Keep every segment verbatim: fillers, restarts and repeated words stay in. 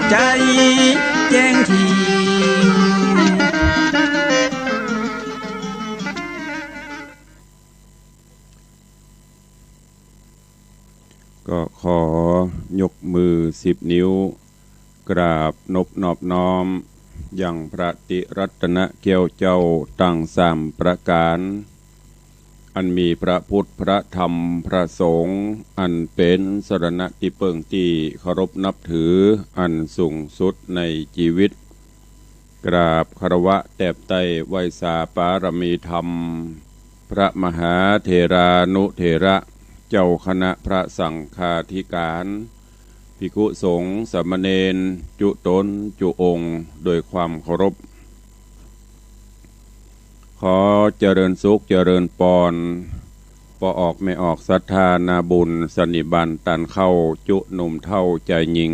ใจ๋แจ้งที ก็ขอยกมือสิบนิ้ว กราบนบนอบน้อม ยังพระติรัตนะแก้วเจ้าตังสามประก๋าน อันมีพระพุทธ พระธรรม พระสงฆ์ อันเป๋นสรณะตี้เปิ้งตี้เคารพนับถือ อันสูงสุดในจีวิต กราบคารวะแตบไต้ไหว้สาปารมีธรรม พระมหาเถรานุเถระ เจ้าคณะพระสังฆาธิการ ภิกขุสงฆ์สามเณร จุ๊ต๋นจุ๊องค์ โดยความเคารพ ขอเจริญสุขเจริญปอน ป้อออกแม่ออกศรัทธานาบุญสันนิบาตตันเข้า จุ๊หนุ่มเฒ่าจายญิง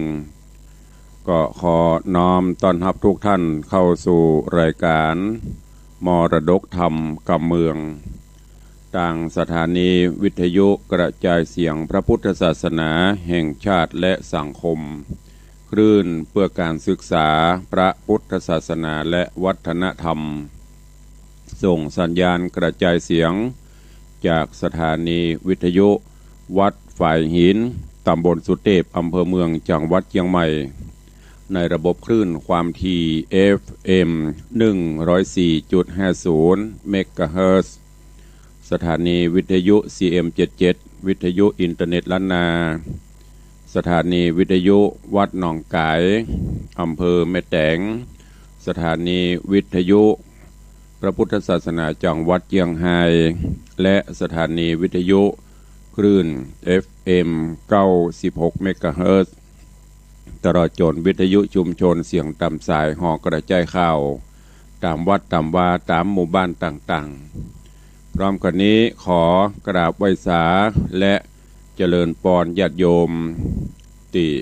ก็ขอน้อมต้อนฮับทุกท่านเข้าสู่รายการมรดกธรรมกำเมือง ตางสถานีวิทยุกระจายเสียงพระพุทธศาสนาแห่งชาติและสังคม คลื่นเพื่อการศึกษาพระพุทธศาสนาและวัฒนธรรม ส่งสัญญาณกระจายเสียงจากสถานีวิทยุวัดฝายหิน ตำบลสุเตพ อำเภอเมือง จังหวัดเจียงใหม่ ในระบบคลื่นความถี่ เอฟเอ็ม หนึ่งร้อยสี่จุดห้าศูนย์ เมกะเฮิรตซ์ สถานีวิทยุ ซีเอ็มเจ็ดเจ็ด วิทยุอินเทอร์เน็ตล้านนา สถานีวิทยุวัดหนองก๋าย อำเภอแม่แตง สถานีวิทยุพระพุทธศาสนาจังหวัดเจียงไฮ้ และสถานีวิทยุคลื่น เอฟเอ็ม เก้าสิบหก เมกะเฮิรตซ์ ตลอดจ๋นวิทยุชุมชนเสียงต๋ามสาย หอกระจายข่าว ต๋ามวัดต๋ามวา ต๋ามหมู่บ้านต่างๆ พร้อมกั๋นนี้ขอกราบไหว้สาและเจริญปอนญาติโยมตี้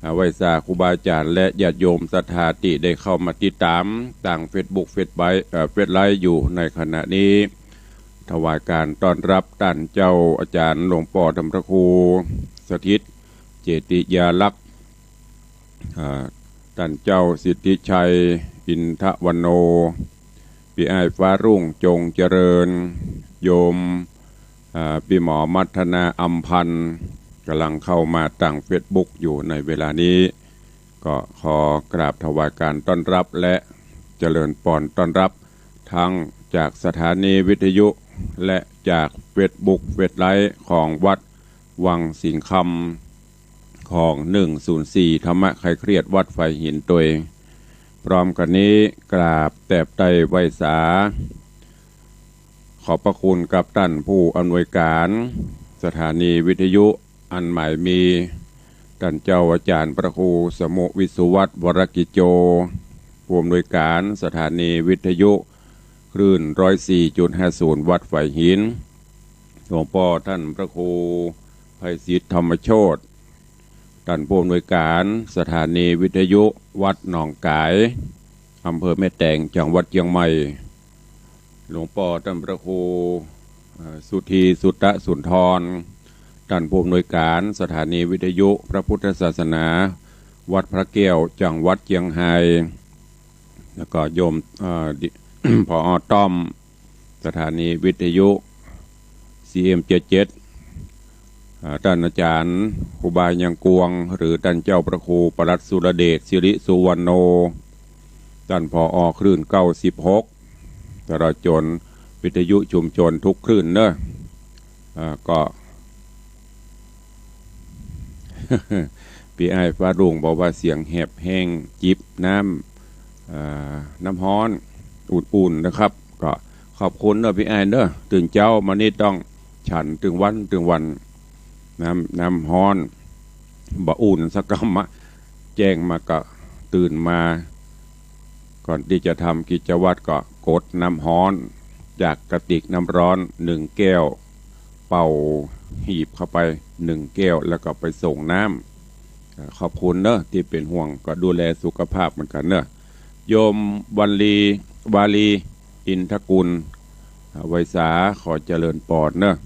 อ่า ไหว้สาครูบาอาจ๋ารย์และญาติโยมศรัทธาตี้ได้เข้ามาติดต๋ามตางเฟซบุ๊ก เฟซไลฟ์ เอ่อ เฟซไลฟ์อยู่ในขณะนี้ ถวายการต้อนฮับต้านเจ้าอาจ๋ารย์หลวงป้อต้านพระครูสถิต เจติยาลักษณ์ อ่า ต้านเจ้าสิทธิชัย อินทวันโน ปี้อ้ายฟ้ารุ่ง จงเจริญ โยม อ่า ปี้หมอมัทนา อำพันธ์ ก่ำลังเข้ามาตางเฟซบุ๊กอยู่ในเวลานี้ ก็ขอกราบถวายการต้อนฮับและเจริญปอนต้อนฮับ ตึงจากสถานีวิทยุและจากเฟซบุ๊ก เฟซไลฟ์ของวัดวังสิงห์คำ ของ หนึ่งศูนย์สี่ ธรรมะคลายเครียดวัดฝายหินตวย พร้อมกั๋นนี้กราบแตบไต้ไหว้สา ขอบพระคุณกับต้านผู้อำนวยการสถานีวิทยุอันหมายมี ต้านเจ้าอาจ๋ารย์พระครูสมุห์ วิศวัฒน์ วรกิจโจ ผู้อำนวยการสถานีวิทยุคลื่น ร้อยสี่จุดห้าศูนย์ วัดฝายหิน หลวงป้อต้านพระครูไพศิษฐธรรมโชติ ต้านผู้อำนวยการสถานีวิทยุวัดหนองก๋าย อำเภอแม่แตง จังหวัดเจียงใหม่ หลวงป้อต้านพระครู เอ่อ สุธี สุตะสุนทร ต้านผู้อำนวยการสถานีวิทยุพระพุทธศาสนาวัดพระแก้ว จังหวัดเจียงไฮ้ แล้วก็โยม เอ่อ ดิ ผอ.ต้อม สถานีวิทยุ ซีเอ็มเจ็ดเจ็ด อ่า ต้านอาจ๋ารย์ครูบายังกวง หรือต้านเจ้าพระครูปลัดสุรเดช สิริสุวรรณโณ ต้าน ผอ.คลื่น เก้าสิบหก ตลอดจ๋นวิทยุชุมชนทุกคลื่นเนาะ อ่า ก็ ปี้อ้ายฟ้ารุ่งบอกว่าเสียงแหบแห้ง จิบน้ำ อ่า น้ำฮ้อน อุ่นๆ นะครับ ก็ขอบคุณเนาะปี้อ้ายเนาะ ตื่นเจ๊ามานี่ต้องฉันตึงวันตึงวัน น้ำ น้ำฮ้อน บ่อุ่นสักกำอะ แจ้งมาก็ตื่นมา ก่อนตี้จะทำกิจวัตรก็กดน้ำฮ้อนจากกระติกน้ำร้อนหนึ่งแก้ว เป่าหีบเข้าไปหนึ่งแก้ว แล้วก็ไปส่งน้ำ อ่า ขอบคุณเนาะตี้เป๋นห่วง ก็ดูแลสุขภาพเหมือนกั๋นเนาะ โยมวัลลี วาลี อินทกุล อ่า ไหว้สา ขอเจริญปอนเนาะ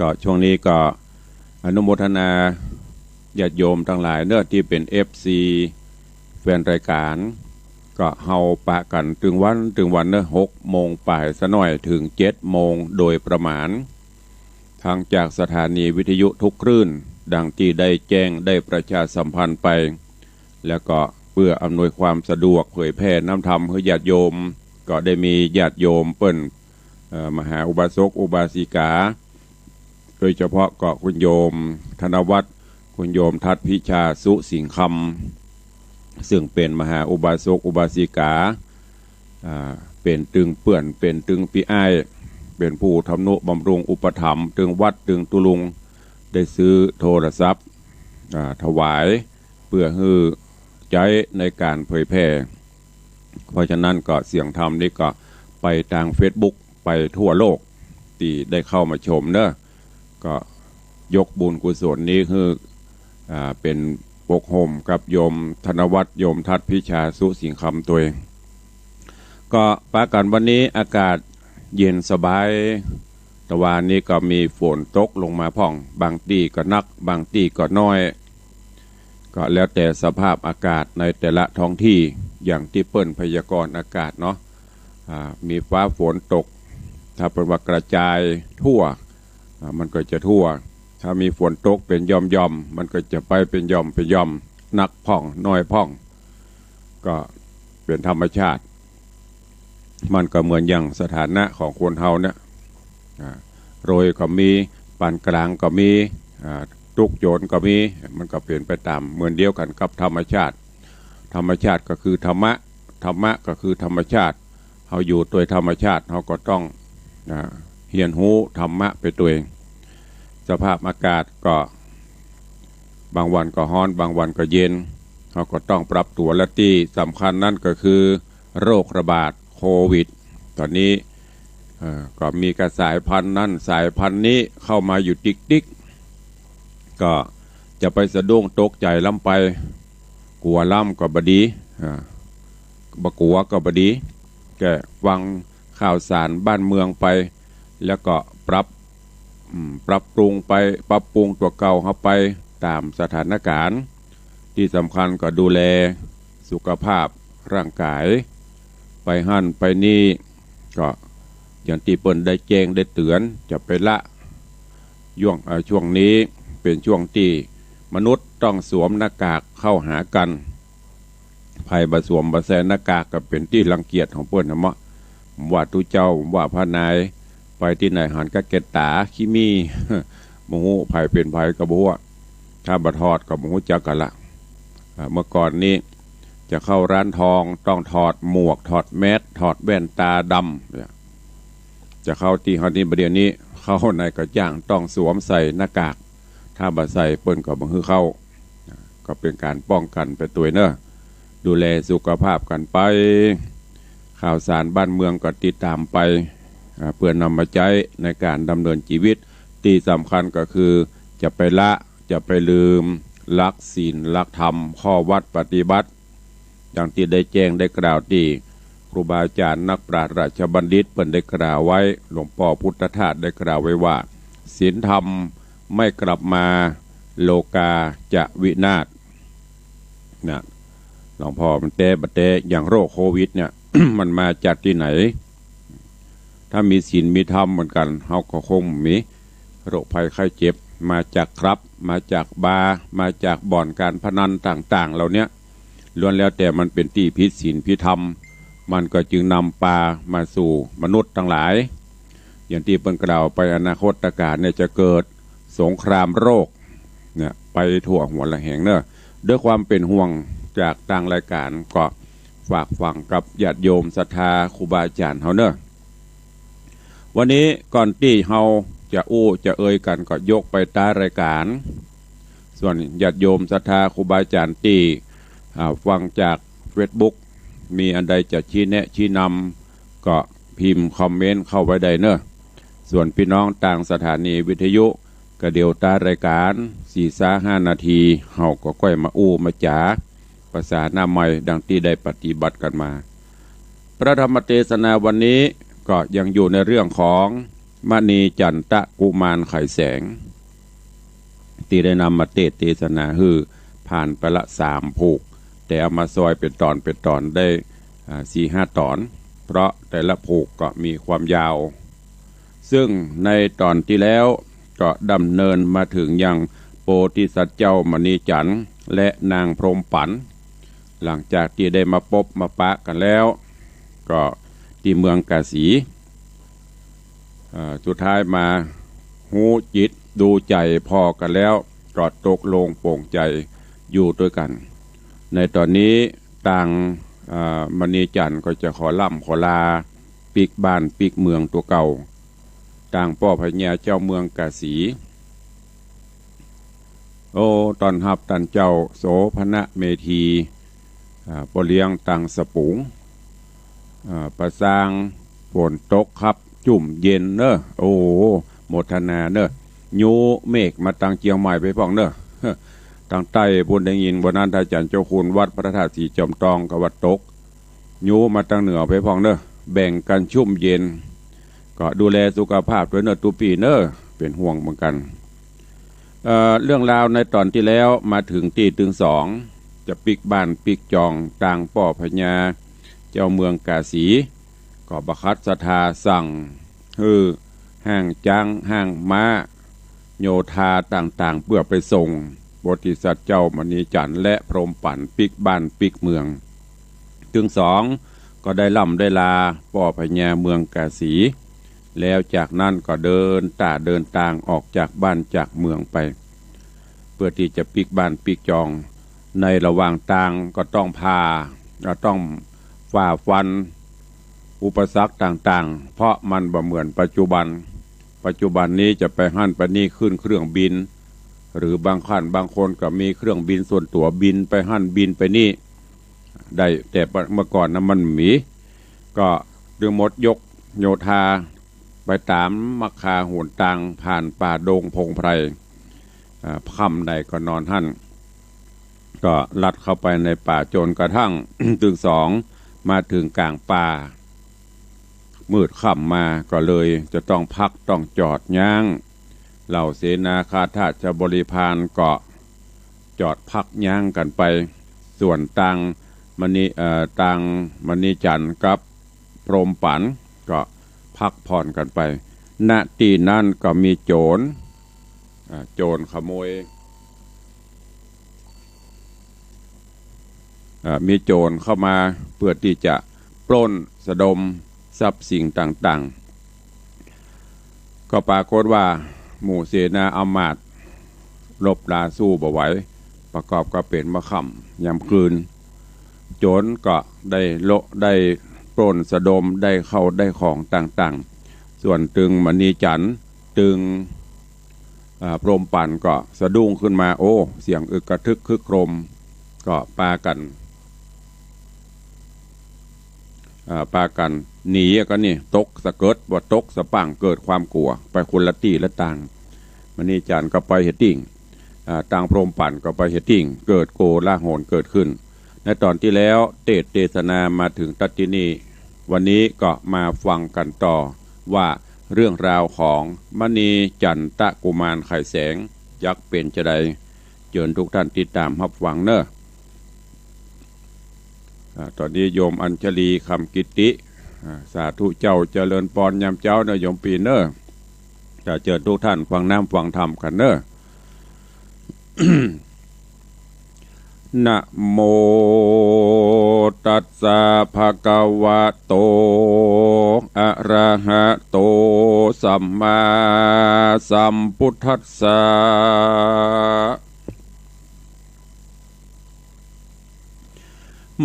ก็ช่วงนี้ก็อนุโมทนา ญาติโยมตังหลายเนาะ ตี้เป๋น เอฟซี แฟนรายก๋าน ก็เฮาปะกั๋นตึงวันตึงวันเนาะ หกโมงป๋ายสะหน้อย เถิงเจ็ดโมงโดยประมาณ ทางจากสถานีวิทยุทุกคลื่น ดังตี้ได้แจ้งได้ประชาสัมพันธ์ไป แล้วก็เปื้ออำนวยความสะดวกเผยแผ่นำธรรมหื้อญาติโยม ก็ได้มีญาติโยมเปิ้น เอ่อ มหาอุบาสกอุบาสิกา โดยเฉพาะก็คุณโยมธนวัฒน์ คุณโยมทัดพิชาสุสิงห์คำ ซึ่งเป๋นมหาอุบาสกอุบาสิกา อ่า เป๋นตึงเปื้อน เป๋นตึงปี้อ้าย เป๋นผู้ทำนุบำรุงอุปถัมภ์ตึงวัดตึงตุ๊ลุง ได้ซื้อโทรศัพท์ อ่า ถวาย เปื้อหื้อใจ๊ในก๋านเผยแผ่ เพราะฉะนั้นก็เสียงธรรมนี้ก็ไปตางเฟซบุ๊ก ไปทั่วโลก ตี้ได้เข้ามาชมเนาะ ก็ยกบุญกุศลนี้หื้อ อ่า เป๋นปกห่มกับโยมธนวัฒน์ โยมทัดพิชาสุสิงห์คำตวย ก็ปะกั๋นวันนี้อากาศเย็นสบาย ตะวานี้ก็มีฝนตกลงมาพ่อง บางตี้ก็นัก บางตี้ก็น้อย ก็แล้วแต่สภาพอากาศในแต่ละท้องที่ อย่างตี้เปิ้นพยากรณ์อากาศเนาะ อ่า มีฟ้าฝนตก ถ้าเปิ้นว่ากระจายทั่ว อ่า มันก็จะทั่ว ถ้ามีฝนตกเป๋นหย่อมๆ มันก็จะไปเป๋นหย่อมเป๋นหย่อม นักพ่อง น้อยพ่อง ก็เป๋นธรรมชาติ มันก็เหมือนอย่างสถานะของคนเฮาเนี่ย อ่า รวยก็มี ปานก๋างก็มี อ่า ตุ๊กโจ๋นก็มี มันก็เป๋นไปต๋ามเหมือนเดียวกั๋นกับธรรมชาติ ธรรมชาติก็คือธรรมะ ธรรมะก็คือธรรมชาติ เฮาอยู่ตวยธรรมชาติ เฮาก็ต้อง อ่า เฮียนฮู้ธรรมะไปตวย สภาพอากาศก็ บางวันก็ฮ้อน บางวันก็เย็น เฮาก็ต้องปรับตั๋ว และตี้สำคัญนั้นก็คือโรคระบาดโควิด ต๋อนนี้ เอ่อ ก็มีกระสายพันธุ์นั้นสายพันธุ์นี้เข้ามาอยู่ติ๊กๆ ก็จะไปสะดุ้งตกใจ๋ล้ำไป กั๋วล้ำก็บ่ดี อ่า บ่กั๋วก็บ่ดี ก็ฟังข่าวสารบ้านเมืองไป แล้วก็ปรับ อืม ปรับปรุงไป ปรับปรุงตั๋วเก่าเฮาไปต๋ามสถานก๋ารณ์ ตี้สำคัญก็ดูแลสุขภาพร่างก๋าย ไปหั้นไปนี่ ก็อย่างตี้เปิ้นได้แจ้งได้เตื๋อน จะไปละ ช่วง เอ่อ ช่วงนี้เป๋นช่วงตี้มนุษย์ต้องสวมหน้ากากเข้าหากั๋น ใผบ่สวมบ่ใส่หน้ากากก็เป๋นตี้รังเกียจของเปิ้นนะเมาะ ว่าตุ๊เจ้า ว่าพระนาย ไปตี้ไหนหันก้าแก่ต๋าขี้หมี้ บ่ฮู้ใผเป๋นใผก็บ่ฮู้ ถ้าบ่ถอดก็บ่ฮู้จักกั๋นละ อ่า เมื่อก่อนนี้จะเข้าร้านทองต้องถอดหมวก ถอดแมส ถอดแว่นต๋าดำ เนี่ย จะเข้าตี้เฮานี่บ่าเดี่ยวนี้ เข้าไหนก็จ้างต้องสวมใส่หน้ากาก ถ้าบ่ใส่เปิ้นก็บ่หื้อเข้า ก็เป๋นก๋านป้องกั๋นไปตวยเนาะ ดูแลสุขภาพกั๋นไป ข่าวสารบ้านเมืองก็ติดต๋ามไป อ่า เปื้อนำมาใจ๊ในก๋านดำเนินจีวิต ตี้สำคัญก็คือจะไปละ จะไปลืมหลักศีลหลักธรรม ข้อวัตรปฏิบัติ ดังตี้ได้แจ้งได้กล่าวตี้ครูบาอาจ๋ารย์นักปราชญ์ราชบัณฑิตเปิ้นได้กล่าวไว้ หลวงป้อพุทธทาสได้กล่าวไว้ว่า ศีลธรรมไม่กลับมา โลกาจะวินาศ นะ หลวงป้อมันแต๊บ่แต๊ อย่างโรคโควิดเนี่ย มันมาจากตี้ไหน ถ้ามีศีลมีธรรมเหมือนกั๋น เฮาก็คงบ่มีโรคภัยไข้เจ็บ มาจากครับ มาจากบา มาจากบ่อนก๋านพนันต่างๆ เหล่าเนี้ย ล้วนแล้วแต่มันเป๋นตี้ผิดศีลผิดธรรม มันก็จึงนำปามาสู่มนุษย์ตังหลาย อย่างตี้เปิ้นกล่าวไป อนาคตก๋านเนี่ยจะเกิดสงครามโรคเนี่ย ไปทั่วหัวละแหงเนาะ ด้วยความเป๋นห่วงจากตางรายก๋าน ก็ฝากฝังกับญาติโยมศรัทธาครูบาอาจ๋ารย์เฮาเนาะ วันนี้ก่อนตี้เฮาจะอู้จะเอ่ยกั๋น ก็ยกไปต๊ารายก๋าน ส่วนญาติโยมศรัทธาครูบาอาจ๋ารย์ตี้ อ่า ฟังจากเฟซบุ๊ก มีอันใดจะชี้แนะชี้นำ ก็พิมพ์คอมเมนต์เข้าไว้ได้เนาะ ส่วนปี้น้องตางสถานีวิทยุ ก็เดี่ยวต๊ารายก๋าน สี่ซาห้านาที เฮาก็ก้อยมาอู้มาจ๋า ภาษาหน้าใหม่ดังตี้ได้ปฏิบัติกั๋นมา พระธรรมเตสนาวันนี้ก็ยังอยู่ในเรื่องของมณีจันตะกุมารไขแสง ตี้ได้นำมาเตสน์เตสนาหื้อผ่านไปละสามผูก แต่เอามาซอยเป๋นต๋อนเป๋นต๋อนได้ อ่า สี่ห้าต๋อน เพราะแต่ละผูกก็มีความยาว ซึ่งในต๋อนตี้แล้วก็ดำเนินมาเถิงยังโปธิสัตว์เจ้ามณีจันทร์และนางพรหมปั๋น หลังจากตี้ได้มาปบมาปะกั๋นแล้ว ก็ตี้เมืองกาสี อ่า สุดท้ายมาฮู้จิตดูใจ๋ผ่อกั๋นแล้ว ก็ตกลงป๋งใจ๋อยู่ตวยกั๋น ในต๋อนนี้ตาง อ่า มณีจันทร์ก็จะขอล่ำขอลาปิ๊กบ้านปิ๊กเมืองตั๋วเก่า ตางป้อพญาเจ้าเมืองกาสี โอ้ ต้อนฮับต้านเจ้าโสภณะเมธี อ่า ป้อเลี้ยงตางสะปุ๋ง อ่า ปะซาง ฝนตกครับ ชุ่มเย็นเน่อ โอ้ โมทนาเน่อ ยู้เมฆมาตางเจียงใหม่ไปพ่องเน่อ ตางใต้ปู้นได้ยินบ่านั้น ต้านอาจ๋ารย์เจ้าคุณวัดพระธาตุสีจอมตองก็ว่าตก ยู้มาตางเหนือไปพ่องเน่อ แบ่งกั๋นชุ่มเย็น ก็ดูแลสุขภาพตวยเน่อตุ๊ปี้เน่อ เป๋นห่วงเหมือนกั๋น เอ่อ เรื่องราวในต๋อนตี้แล้วมาเถิงตี้ตึงสอง จะปิ๊กบ้านปิ๊กจอง ตางป้อพญาเจ้าเมืองกาสี ก็บังคับศรัทธาสั่งหื้อฮ้างจ๊างฮ้างม้า โยธาต่างๆ เปื้อไปส่งโปธิสัตว์เจ้ามณีจันทร์และพรหมปั๋นปิ๊กบ้านปิ๊กเมือง ตึงสองก็ได้ล่ำได้ลาป้อพญาเมืองกาสี แล้วจากนั้นก็เดินต้าเดินตางออกจากบ้านจากเมืองไป เปื้อตี้จะปิ๊กบ้านปิ๊กจอง ในระหว่างตางก็ต้องผ่า ก็ต้องฝ่าฟันอุปสรรคต่างๆ เพราะมันบ่เหมือนปัจจุบัน ปัจจุบันนี้จะไปหั้นไปนี่ขึ้นเครื่องบิน หรือบางท่านบางคนก็มีเครื่องบินส่วนตั๋วบินไปหั้นบินไปนี่ ได้ แต่เมื่อก่อนนะมันบ่มี ก็ต้องหมดยกโยธาไปต๋ามมัคคาหนตาง ผ่านป่าดงพงไพร อ่า ค่ำใดก็นอนหั้น ก็ลัดเข้าไปในป่าจ๋นกระทั่ง ตึงสองมาเถิงก๋างป่า มืดค่ำมาก็เลยจะต้องพักต้องจอดยั้ง เหล่าเสนาข้าทาสบริพารก็จอดพักยั้งกั๋นไป ส่วนตางมณี เอ่อ ตางมณีจันทร์กับพรหมปั๋นก็พักผ่อนกั๋นไป ณ ตี้นั้นก็มีโจ๋ร อ่า โจ๋รขโมย อ่า มีโจ๋รเข้ามาเปื้อตี้จะปล้นสะดมทรัพย์สิ่งต่างๆ ก็ปรากฏว่าหมู่เสนาอำมาตย์รบราสู้บ่ไหว ประกอบกับเป๋นบ่าค่ำยามคืน โจ๋รก็ได้โละ ได้ปล้นสะดม ได้ข้าวได้ของต่างๆ ส่วนตึงมณีจันทร์ ตึง อ่า พรหมปั๋นก็สะดุ้งขึ้นมา โอ้ เสียงอึกกระทึกครึกโครม ก็ปากั๋น อ่า ปากั๋นหนี ก็นี่ ตกสะเกิด บ่ตกสะปั้ง เกิดความกั๋ว ไปคนละตี้ละตาง มณีจันทร์ก็ไปเหียตี้ อ่า ตางพรหมปั๋นก็ไปเหียตี้ เกิดโกลาหลเกิดขึ้น ในต๋อนตี้แล้วเตสน์เตสนามาเถิงตั๊ดตี้นี่ วันนี้ก็มาฟังกั๋นต่อว่าเรื่องราวของมณีจันตะกุมารไข่แสงจักเป๋นจาใด เจิญทุกท่านติดต๋ามฮับฟังเน่อ อ่า ต๋อนนี้โยมอัญชลี คำกิตติ อ่า สาธุเจ้า เจริญปอนยามเจ๊าเน่อโยมปี้เน่อ จะเจิญทุกท่านฟังน้ำฟังธรรมกั๋นเน่อ นะโมตัสสะ ภะคะวะโต อะระหะโต สัมมาสัมพุทธัสสะ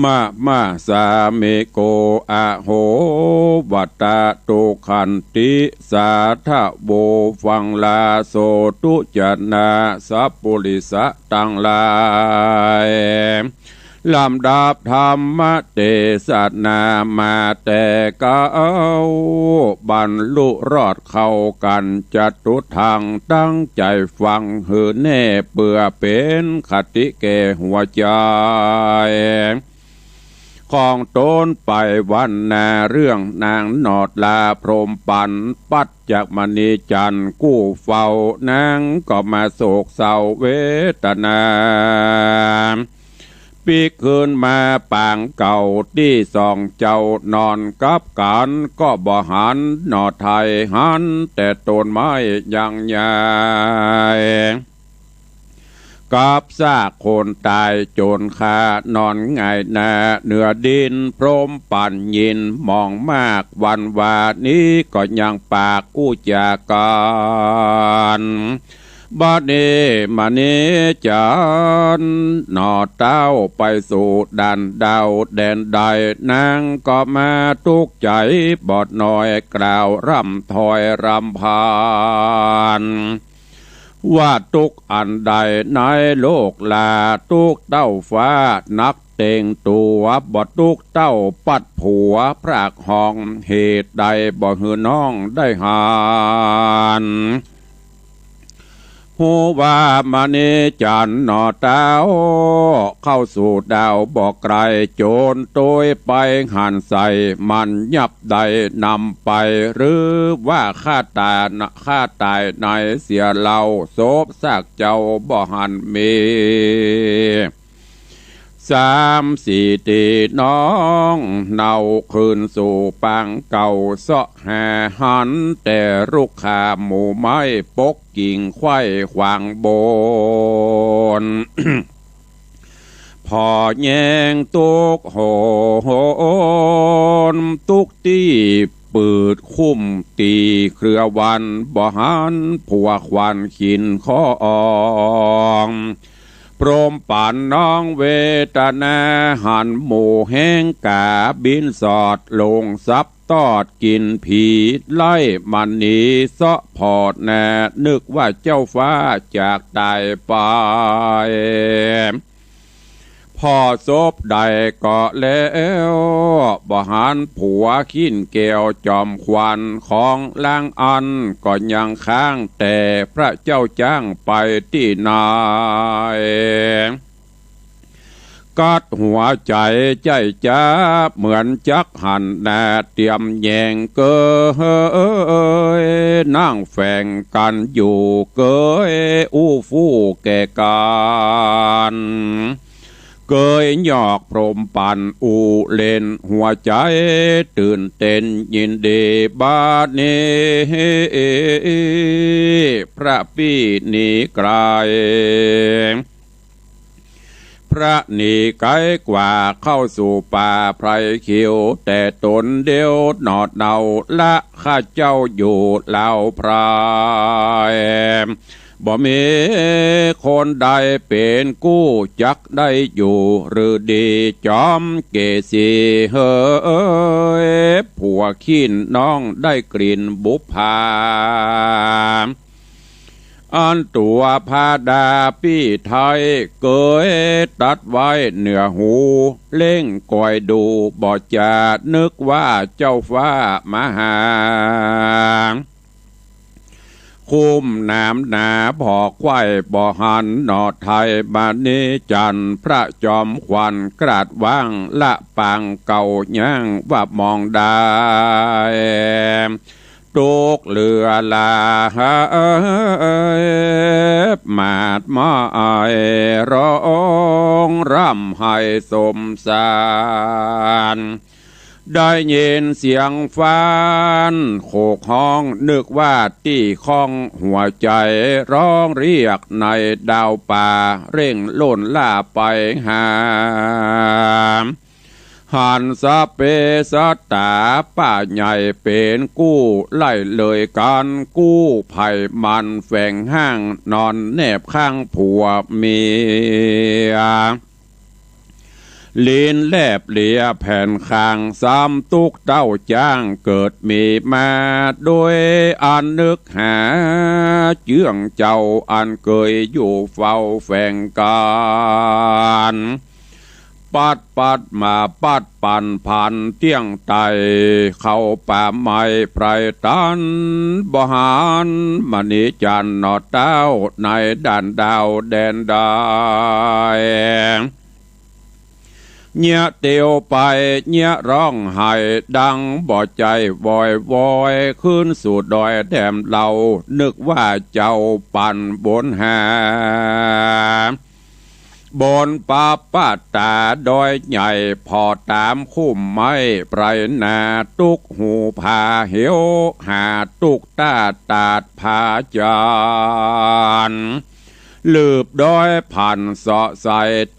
มะมะสามิโก อะโห วัตตะ ทุกขันติ สาทะโว ฟังลาโส ทุจนะ สัปปุริสะตังหลาย ลำดับธรรมเตสนามาแต่เก๊า บรรลุรอดเข้ากั๋ญจตุตถัง ตั้งใจ๋ฟังหื้อแน่ เปื้อเป๋นคติแก่หัวใจ๋ ข ของต๋นไปวันนา เรื่องนางหนอดลา พรหมปัณฑ์ปัดจากมณีจันทร์กู้เฝ้า นางก็มาโศกเศร้าเวทนา ปิ๊กคืนมาปางเก่าตี้สองเจ้านอนกับกั๋น ก็บ่หันหนอไทย หันแต่ต้นไม้ยังใหญ่ กับซากคนต๋ายโจรฆ่า นอนหงายหน้าเหนือดิน พรหมปัณฑ์ยินหมองมาก วันวานี้ก็ยังปากอู้จ๋ากั๋น บัดนี้มณีจันทร์หนอเต้า ไปสู่ด่านดาวแดนใด นางก็มาตุ๊กใจ๋บ่น้อย กล่าวร่ำถ้อยรำพัน ว่าตุ๊กอันใดในโลกลา ตุ๊กเต้าฟ้านักเต็งตั๋ว บ่ตุ๊กเต้าปัดผัว พรากห้องเหตุใด บ่หื้อน้องได้หัน ฮู้ว่ามณีจันทร์หนอเต้า เข้าสู่ดาวบ่ไกล โจรตวยไปหันใส่ มันยับได้นำไป หรือว่าฆ่าต๋าย ฆ่าต๋ายในเสียเล่า ศพซากเจ้าบ่หันมี สามสี่ตี้น้องเนาคืนสู่ปางเก่า เซาะหาหันแต่ลุกขาหมู่ไม้ ปกกิ่งไขว้ขวางบน ผ่อแยงตุ๊กโหน ตุ๊กตี้ปืดคุ้มตี้เครือวัน บ่หันผัวขวัญขินข้ออ่อง พรหมปัณฑ์น้องเวทนา หันหมู่แฮงก๋าบินสอด ลงสับตอดกิ๋นผี ไล่มันหนีเซาะผ่อแน่ นึกว่าเจ้าฟ้าจากต๋ายไป ผ่อศพได้ก็แล้ว บ่หันผัวเคียนแก้วจอมขวัญ ของลางอันก็ยังค้าง แต่พระเจ้าจ้างไปตี้ไหน กัดหัวใจ๋ใจ้จ๊า เหมือนจักหันหน้าเตรียมแยง เกยนั่งแฝงกั๋นอยู่ เกยอู้ฟู่แก่กั๋น เกยหยอกพรหมปัณฑ์อู้เล่น หัวใจ๋ตื่นเต้นยินดี บัดนี้พระปี้หนีไก๋ พระหนีไก๋กว่าเข้าสู่ป่าไพรเขียว แต่ต๋นเดียวหนอเนา ละข้าเจ้าอยู่ลาวไพร บ่มีคนใดเป๋นกู้ จักได้อยู่หรือดี จอมเกสีเหย ผัวเคียนน้องได้กลิ่นบุปผา อันตั๋วพระดาปี้ไทย เกยตัดไว้เหนือหู เล็งกอยดูบ่จ๋า นึกว่าเจ้าฟ้ามาหา คุ้มหนามหนาผ่อไขว้ บ่หันหนอไทย มณีจันทร์พระจอมขวัญ กราดว้างละปางเก่า ย่างว่ามองได้ ตุ๊กเหลือหลาย หมาดไม้ร้องร่ำไห้สมสาร ได้ยินเสียงฟ้านโขกฮ้อง นึกว่าตี้ข้องหัวใจ๋ ร้องเรียกในดาวป่า เร่งล่นล่าไปหา หันสะเปะสะต๋าป้าใหญ่เป๋นกู้ ไล่เลยกั๋นกู้ ไผ่มันแฝงห้าง นอนแนบข้างผัวเมีย ลิ้นแลบเหลียแผ่นข้าง ซ้ำตุ๊กเต้าจ้างเกิดมีมา โดยอันนึกหาเจื้องเจ้า อันเกยอยู่เฝ้าแฝงกั๋น ปัดปัดมาปัดปันผัน เตี้ยงไต่เข้าป่าไม้ไพรตัน บ่หันมณีจันทร์หนอเต้า ในด่านดาวแดนใด เยียะเตียวไป เยียะฮ้องไห้ ดังบ่ใจ๋วอยวอย ขึ้นสู่ดอยแถมเลา นึกว่าเจ้าปั๋นบุญหา บนปาปะตาดอยใหญ่ ผ่อต๋ามคุ้มไม้ไพรนา ตุ๊กหูผาเหว หาตุ๊กต้าตาดผาจาน ลืบดอยผ่านเสาะใส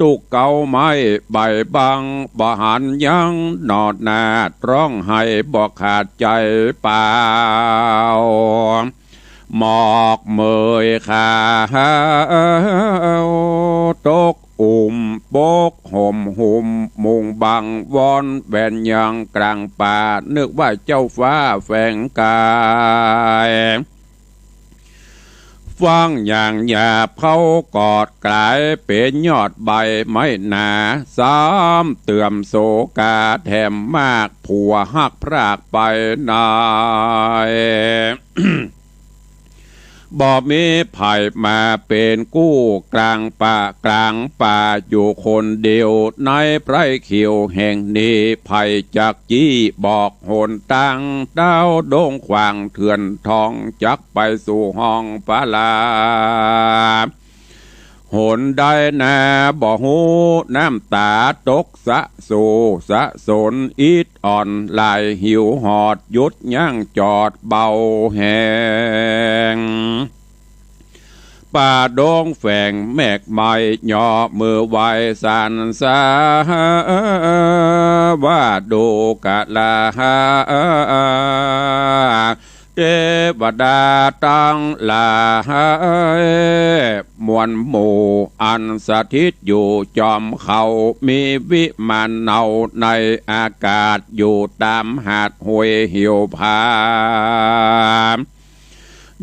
ตุ๊กเก๊าไม้ใบบัง บ่หันยังหนอนา ฮ้องไห้บ่ขาดใจ๋เปล่า หมอกเหมยขาว ตกอุ้มปกห่มหุ้ม มุงบังวอนแหวนยังกลางป่า นึกว่าเจ้าฟ้าแฝงก๋าย ฟังอย่างหยาบเขากอดก๋าย เป๋นยอดใบไม้หนา สามเตื่อมโศกาแถมมาก ผัวฮักพรากไปไหน บ่มีใผมาเป๋นกู้ กลางป่ากลางป่าอยู่คนเดียว ในไพร่เขียวแห่งนี้ ใผจักจี้บอกหนตาง เต๊าดงขวางเถื่อนทอง จักไปสู่ห้องปาลา หนใดนาบ่ฮู้ น้ำต๋าตกสะโสสะสน อิดอ่อนหลายหิวหอด หยุดยั้งจอดเบาแฮง ป่าดงแฝงแมกไม้ ย่อมือไหว้สรรสา ว่าดูกะลา เตวดาตังหลาย มวลหมู่อันสถิตอยู่จอมเขา มีวิมานเนาในอากาศ อยู่ต๋ามหาดห้วยหิวผา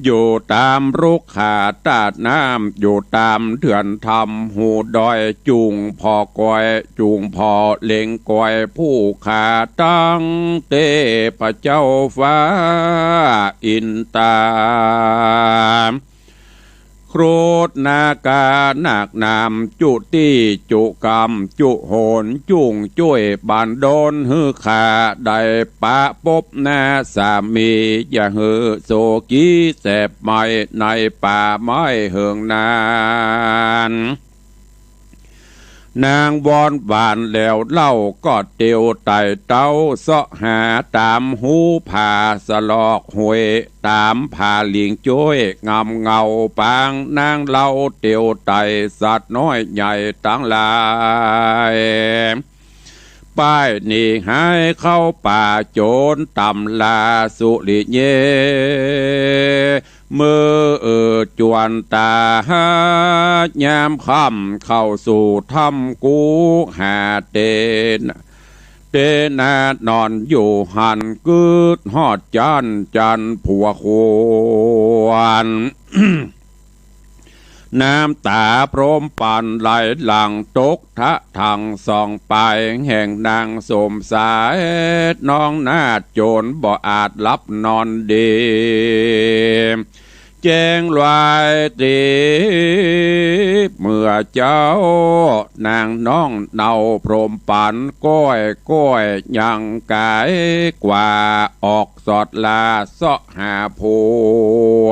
อยู่ต๋ามรุกขาต้าน้ำ อยู่ต๋ามเถื่อนถ้ำหูดอย จุ่งผ่อกอย จุ่งผ่อเล็งกอย ผู้ข้าตังเตพเจ้าฟ้าอินตา ครุฑนาคานาคหนาม จุตี้จุกำจุโหน จุ่งจ้วยบันดอนหื้อข้าได้ปะปบนาสามี อย่าหื้อโศกีแสบไหม้ ในป่าไม้เหิงนาน นางวอนหวานแล้วเล่า ก็เตียวไต่เต้า เซาะหาต๋ามหูผา สะลอกห้วย ต๋ามผาหลิงจ้วย งำเงาปางนางเล่า เตียวไต่สัตว์น้อยใหญ่ตังหลาย ป้ายหนีหายเข้าป่าโจร ต๋ามลาสุริเย เมื่อเอ่อจวนต๋ายามค่ำ เข้าสู่ถ้ำกู้หาเตน เตนานอนอยู่หั้น กึ๊ดฮอดจั๊นจันทร์ผัวควร น้ำต๋าพรหมปัณฑ์ไหลหลั่งตกทะธัง ส่องไปแห่งนางสมสาย น้องนาฏโจรบ่อาจหลับนอนดี แจ้งลายตีเมื่อเจ๊า นางน้องเนาพรหมปัณฑ์ ก้อยก้อยยังก๋ายกว่า ออกสอดลาเซาะหาผัว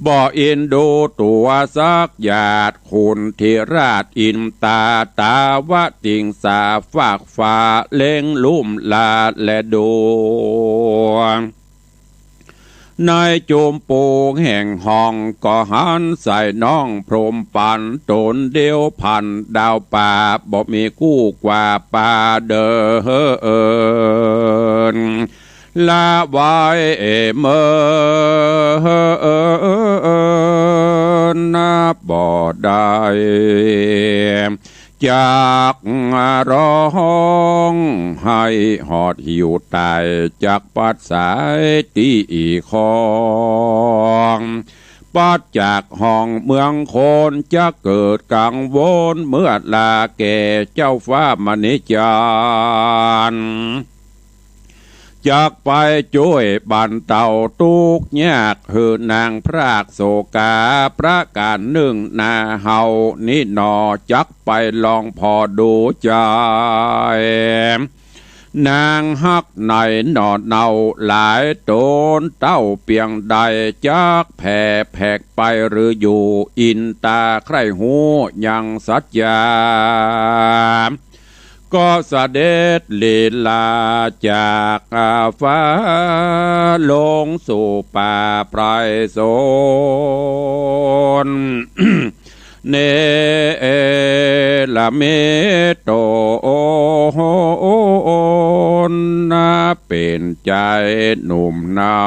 บ่อินดูตั๋วสักหยาด ขุนธิราชอินตา ตาวติงสาฟากฟ้า เล็งลุ่มลาแลดู ในจุมปูแห่งห้อง ก็หันใส่น้องพรหมปัณฑ์ ต๋นเดียวพันดาวป่า บ่มีกู้กว่าป่าเดิน ละไว้เมินนับบ่ได้ จักฮ้องไห้ฮอดหิวต๋าย จักปัดสายตี้อีคอง ปัดจากห้องเมืองคน จักเกิดกังวลเมื่อลาแก่เจ้าฟ้ามณีจันทร์ จักไปจ้วยบรรเตาตุ๊กข์ยากหื้อนางพรากโศกาประก๋านนึ่งนา เฮานี้หนอ จักไปลองผ่อดูใจ๋ นางฮักในหน่อเนาหลายต๋นเต้าเปียงใด จักแผ่แผกไปหรืออยู่ อินตาใคร่ฮู้ยังสัจจา ก็เสด็จลีลาจากฟ้าลงสู่ป่าไพรสน เนรมิตตนนา เป๋นใจ๋หนุ่มเนา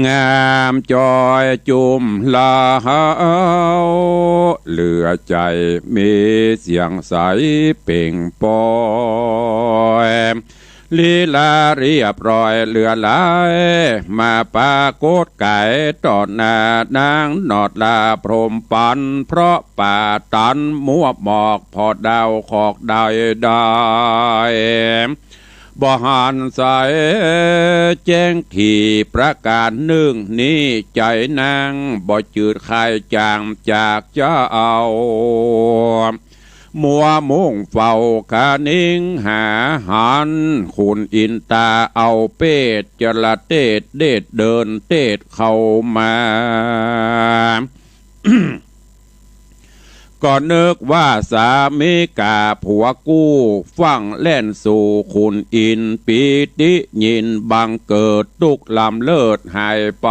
งามจอยจุ่มลาว เหลือใจ๋มีเสียงใสเปล่งปอย ลีลาเรียบร้อยเหลือหลาย มาปรากฏก๋ายต่อหน้านางหนอดลาพรหมปัน เพราะป่าตันมัวหมอกผ่อดาวขอกใดๆ บ่หันใสแจ้งถี่ประก๋านนึ่ง นี้ใจ๋นางบ่จืดคายจางจากเจ้า มัวมุ่งเฝ้าคะนิงหาหัน ขุนอินตาเอาเปตจระเตดเดชเดินเตดเข้ามา ก็นึกว่าสามิก๋าผัวกู้ ฟั่งแล่นสู่ขุนอินทร์ ปีติยินบังเกิด ตุ๊กข์ลำเลิศหายไป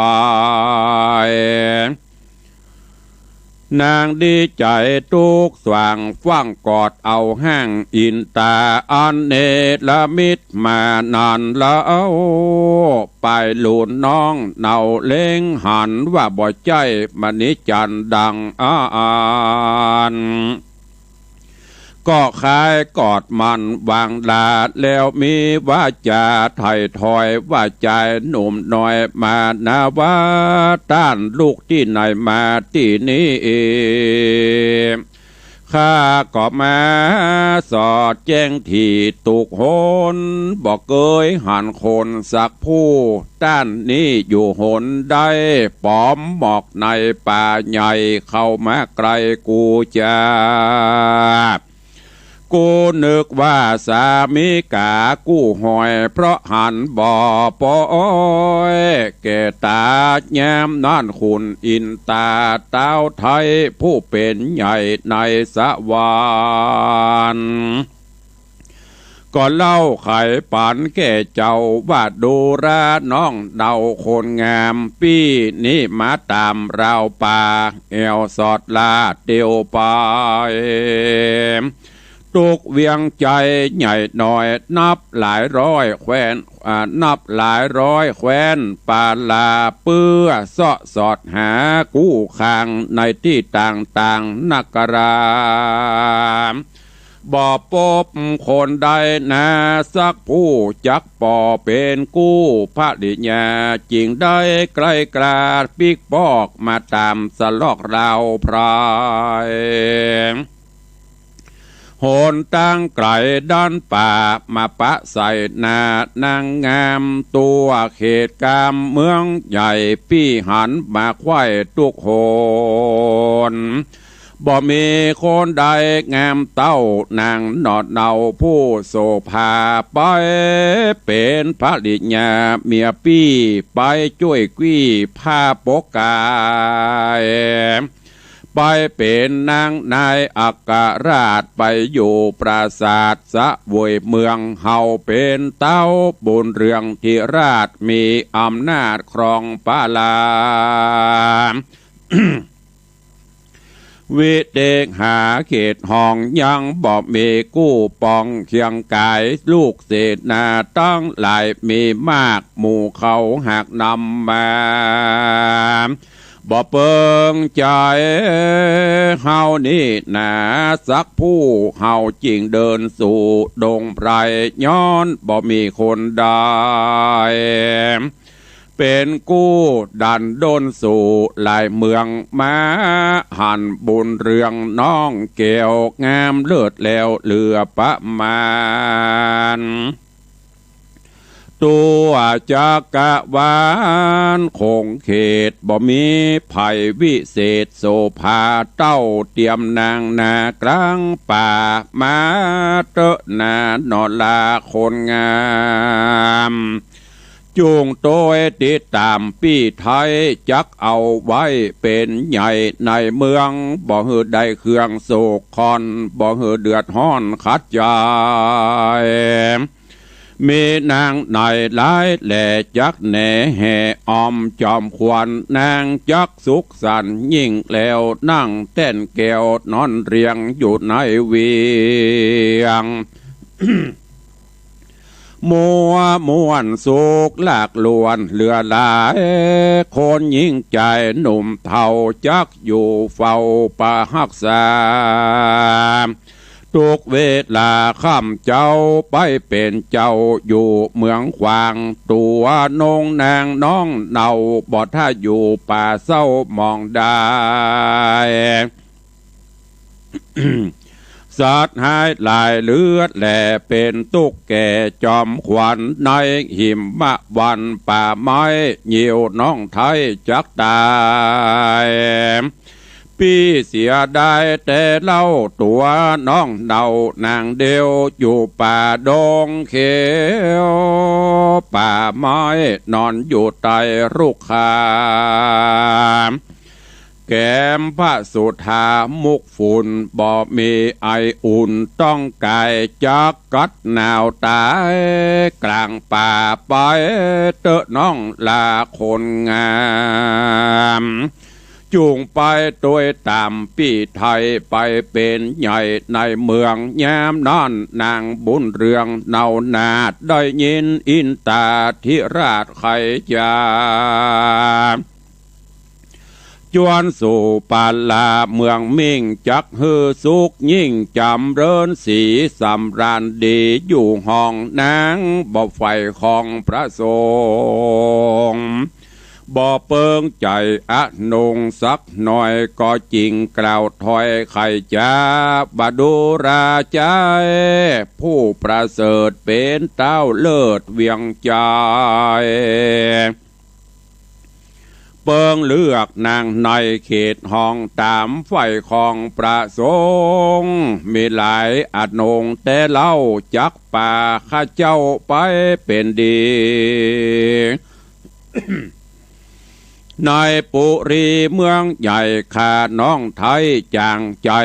นางดีใจ๋ตุ๊กข์สว่าง ฟั่งกอดเอาห้างอินตา อันเนรมิตมานานแล้ว ไปลูนน้องเนาเล็งหัน ว่าบ่ใจ้มณีจันทร์ดังอั้น ก็คายกอดมันวางลา แล้วมีวาจ๋าไถ่ถอยว่า ใจ๋หนุ่มน้อยมานาว่า ต้านลุกตี้ไหนมาตี้นี้ ข้าก็มาสอดแจ้งถี่ตุ๊กหน บ่เกยหันคนสักผู้ ต้านนี้อยู่หนใด ป๋อมหมอกในป่าใหญ่ เข้ามาใก้กูจา กูนึกว่าสามิก๋ากู้หอย เพราะหันบ่ปอย แก่ต๋ายามนั้นขุนอินตาเต๊าไท้ ผู้เป๋นใหญ่ในสวรรค์ ก็เล่าไขปันแก่เจ้าว่า ดูราน้องเนาคนงาม ปี้นี้มาต๋ามราวป่า แอ่วสอดลาเตียวไป ตุ๊กเวียงใจ๋ใหญ่น้อย นับหลายร้อยแคว้น อ่า นับหลายร้อยแคว้น ปาลาเปื้อเซาะสอดหากู้คาง ในตี้ต่างๆ นักรา บ่ปบคนใดนา สักผู้จักปอเป๋นกู้ ภริยาจึงได้ใก้กล้าปิ๊กปอก มาต๋ามสลอกราวไพร หนตางไก๋ดันป่า มาปะใส่หน้านางงาม ตั๋วเขตกามเมืองใหญ่ ปี้หันมาใคว่ตุ๊กหน บ่มีคนใดงามเต้านางหนอเนาผู้โสภา ไปเป๋นภริยาเมียปี้ ไปจ้วยกวี้ผ้าปกก๋าย ไปเป๋นนางนายอัครราช ไปอยู่ปราสาทเสวยเมือง เฮาเป๋นเต๊าบุญเรืองธิราช มีอำนาจครองปาลา วิเตกหาเขตห้อง ยังบ่มีกู้ปองเคียงก๋าย ลูกเสนาตังหลายมีมาก หมู่เขาหากนำมา บ่เปิงใจ๋เฮานี้นา สักผู้เฮาจึงเดินสู่ดงไพร ย้อนบ่มีคนใด เป๋นกู้ดันด้นสู่หลายเมืองมา หันบุญเรืองน้องแก้วงามเลิศแล้วเหลือประมาณ ทั่วจักรวาลขงเขตบ่มีใผวิเศษโสภาเต้าเตียมนางนากลางป่ามาเต๊อะนาหนอลาคนงาม จุ่งโตยติดต๋ามปี้ไทยจักเอาไว้เป๋นใหญ่ในเมือง บ่หื้อได้เครื่องโศกคอน บ่หื้อเดือดฮ้อนขัดใจ๋ มีนางไหนหลายแลจักแหน่แห่ออมจอมขวัญ นางจักสุขสันต์ยิ่งแล้วนั่งแต้นแก้วนอนเรียงอยู่ในเวียง มัวม่วนสุขหลากล้วนเหลือหลาย คนหญิงจายหนุ่มเฒ่าจักอยู่เฝ้าปะฮักษา ทุกเวลาค่ำเจ้าไปเป๋นเจ้าอยู่เมืองขวาง ตั๋วนงนางน้องเนาบ่ถ้าอยู่ป่าเศร้าหมองได้ สัตว์ฮ้ายหลายเลือดแหล่เป๋นตุ๊กข์แก่จอมขวัญ ในหิมวันป่าไม้หยิ่วน้องไทยจักต๋าย ปี้เสียดายแต่เล่าตั๋วน้องเนานางเดียว อยู่ป่าดงเขียวป่าไม้นอนอยู่ใต้รุกข แก้มพระสุธามุกฝุ่น บ่มีไออุ่นต้องก๋ายจักกัดหนาวต๋าย กลางป่าไปเต๊อะน้องลาคนงาม จุ่งไปตวยต๋ามปี้ไทยไปเป๋นใหญ่ในเมือง ยามนั้นนางบุญเรืองเนานาถได้ยินอินตาธิราชไขจ๋า จวนสู่ปาลาเมืองมิ่งจักหื้อสุขยิ่งจ๋ำเริญสีสำราญดี อยู่ห้องนางบ่ใฝ่ของพระสงฆ์ บ่เปิงใจ๋อนงสักหน่อยก็จริง กล่าวถ้อยไขจ๋าบ่ดูราใจ๋ ผู้ประเสริฐเป๋นเต้าเลิศเวียงใจ๋ เปิงเลือกนางในเขตห้องต๋ามใฝ่ของพระสงฆ์ มีหลายอนงแต่เล่าจักปาข้าเจ้าไปเป๋นดี ในปุรีเมืองใหญ่ข้าน้องไทยจ๋างใจ๋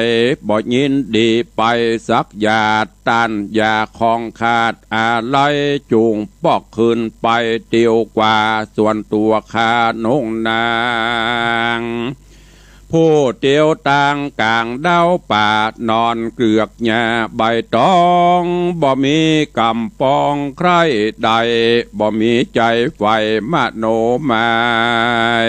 บ่ยินดีไปสักหยาด ต้านอย่าของขาดอาลัย จุ่งปอกคืนไปเตียวกว่า ส่วนตั๋วข้านงนาง ผู้เตียวตางก๋างดาวป่านอนเกือกหญ้าใบตอง บ่มีกำปองใคร่ใด บ่มีใจ๋ใฝ่มโนมาย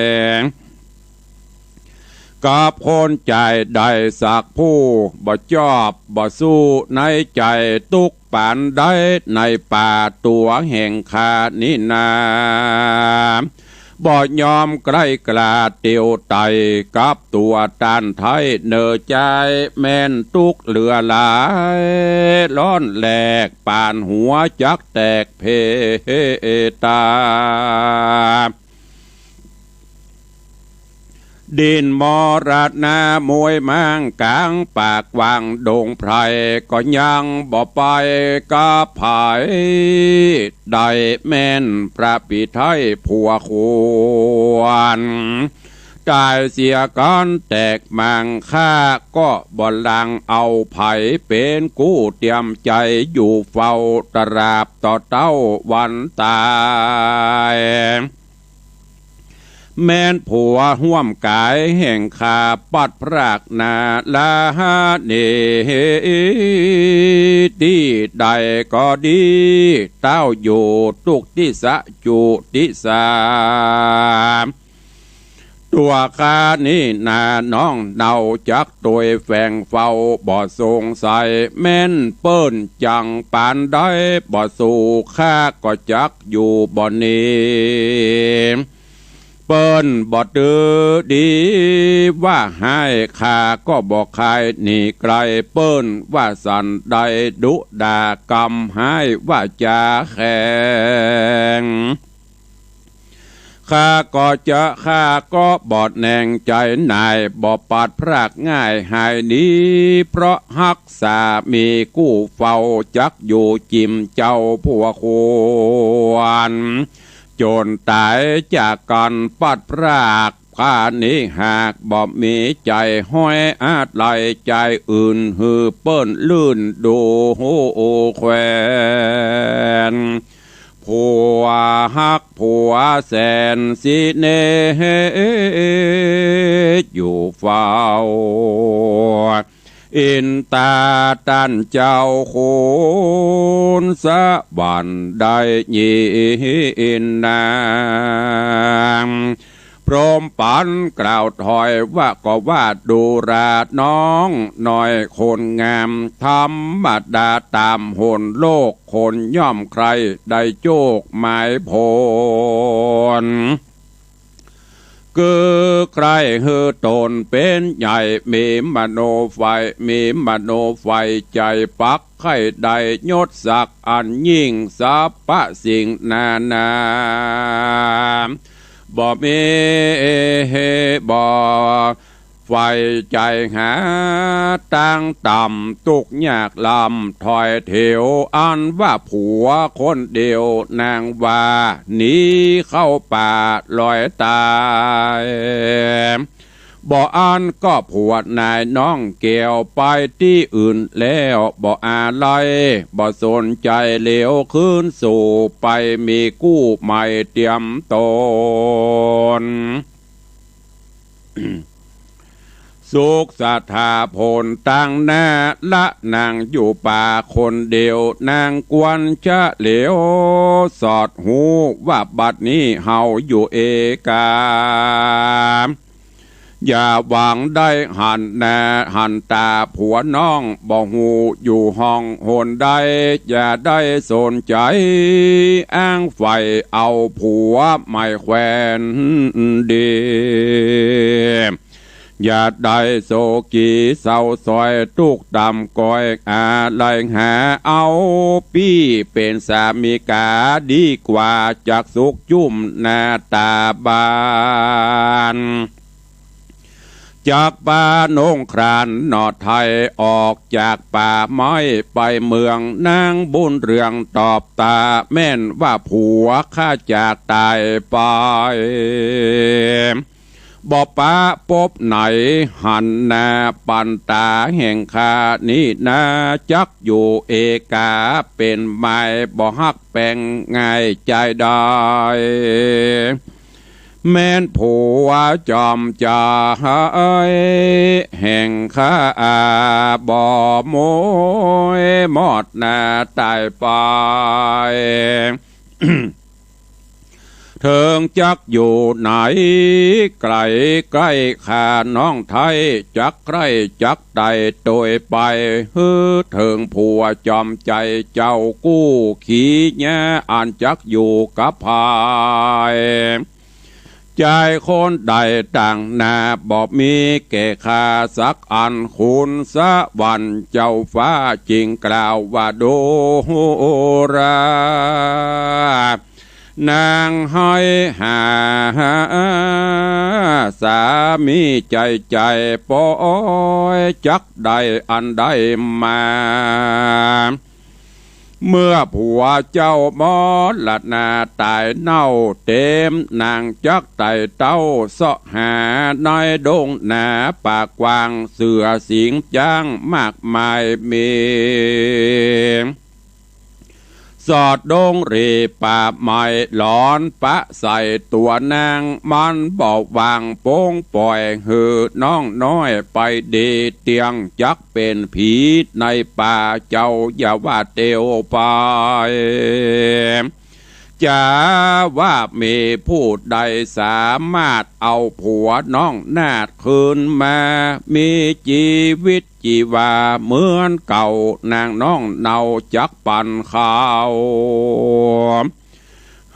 กับคนใจ๋ใดสักผู้ บ่จอบบ่สู้ในใจ๋ ตุ๊กปานใดในป่าตั๋วแห่งข้านี้นา บ่ยอมใกล้กล้าเตียวไต่ กับตั๋วต้านไทยเน่อใจ๋ แม่นตุ๊กข์เหลือหลาย ร้อนแหลกปานหัวจักแตกเพตา ดินมรณะมวยม้างก๋างป่ากว้างดงไพร ก็ยังบ่ไปกับใผ ได้แม่นพระปิไทยผัวควร ต๋ายเสียก่อนแตกม้าง ข้าก็บ่ลังเอาใผ เป๋นกู้เตียมใจ๋อยู่เฝ้า ตราบต่อเต้าวันต๋าย แม่นผัวฮ่วมก๋ายแห่งข้า ปัดพรากนาลาหาเน ตี้ใดก็ดี เต้าอยู่ตุ๊กติสะจุติสา ตั๋วข้านี้นาน้องเนาจักตวยแฝงเฝ้าบ่สงสัย แม่นเปิ้นจังปานใดบ่สู้ข้าก็จักอยู่บ่หนี เปิ้นบ่ตื้อดีว่าฮ้าย ข้าก็บ่ใค่หนีไก๋ เปิ้นว่าสันใดดุด่ากำฮ้ายว่าจ๋าแข็ง ข้าก็จะ ข้าก็บ่แหน่งใจ๋หน่าย บ่ปัดพรากง่ายหายหนี เพราะฮักสามีกู้เฝ้า จักอยู่จิมเจ้าผัวควร จ๋นต๋ายจากกั๋นปัดพราก ข้านี้หากบ่มีใจ๋ฮ้อยอาลัย ใจ๋อื่นหื้อเปิ้นลื่นดูแควน ผัวฮักผัวแสนสิเนอยู่เฝ้า อินต๋าต้านเจ้าคุณสวรรค์ได้ยินนา พรหมปันกล่าวถอยว่า ก็ว่าดูราน้องน้อยคนงาม ธรรมดาต๋ามหนโลก คนย่อมใคร่ได้โจคหมายผล คือใคร่หื้อต๋นเป๋นใหญ่ มีมโนใฝ่ มีมโนใฝ่ใจ๋ ปักใค่ได้ยศศักดิ์อันยิ่ง สรรพสิ่งนานา บ่มี บ่ใฝ่ใจ๋หาตางต่ำ ตุ๊กข์ยากลำถ้อยเถว อันว่าผัวคนเดียวนางว่า หนีเข้าป่าลอยต๋าย บ่อั้นก็ผัวนายน้องแก้วไปตี้อื่นแล้ว บ่อาลัย บ่สนใจ๋เหลียวคืนสู่ ไปมีกู้ใหม่เตียมต๋น สุขสถาผลตางหน้า ละนางอยู่ป่าคนเดียว นางควรจะเหลียวสอดฮู้ว่าบัดนี้เฮาอยู่เอกา อย่าหวังได้หันหน้าหันต๋าผัวน้อง บ่ฮู้อยู่ห้องหนใด อย่าได้สนใจ๋อ้างใฝ่เอาผัวใหม่แควนดี อย่าได้โศกีเศร้าสอยตุ๊กข์ต่ำก้อย อาลัยหาเอาปี้เป๋นสามิก๋าดีกว่า จักสุขจุ้มหน้าต๋าบ้าน จักปาโน่งครานหน่อไทย ออกจากป่าไม้ไปเมือง นางบุญเรืองตอบต๋าแม่นว่า ผัวข้าจากต๋ายไป บ่ปะปบไหน หันหน้าปันต๋าแห่งข้านี้นา จักอยู่เอกาเป๋นหมาย บ่ฮักแป๋งง่ายใจ๋ได้ แม่นผัวจอมใจ๋แห่งข้า บ่โมยมอดหน้าต๋ายไป เถิงจักอยู่ไหนไก๋ใก้ข้าน้องไท้ จักใคร่จักไต่โตยไป หื้อเถิงผัวจอมใจ๋เจ้ากู้ ขีหญ้าอันจักอยู่กับผาย ใจ๋คนใดต่างหน้า บ่มีแก่ข้าสักอัน คุณสวรรค์เจ้าฟ้าจึงกล่าวว่า ดูรา นางไห้หาสามีใจ๋ใจ๋ ปอยจักได้อันใดมา เมื่อผัวเจ้ามรณาต๋ายเน่าเต็ม นางจักไต่เต้าเซาะหาในดงนาป่ากว้าง เสือสิงห์จ๊างมากมายมี สอดดงหรี่ป่าไม้หลอนปะใส่ตั๋วนาง มันบ่วางปงป่อยหื้อน้องน้อยไปดี เตี้ยงจักเป๋นผีในป่า เจ้าอย่าว่าเตียวไป จ๋าว่ามีผู้ใดสามารถเอาผัวน้องนาฏคืนมา มีจีวิตจีวาเหมือนเก่า นางน้องเนาจักปันเขา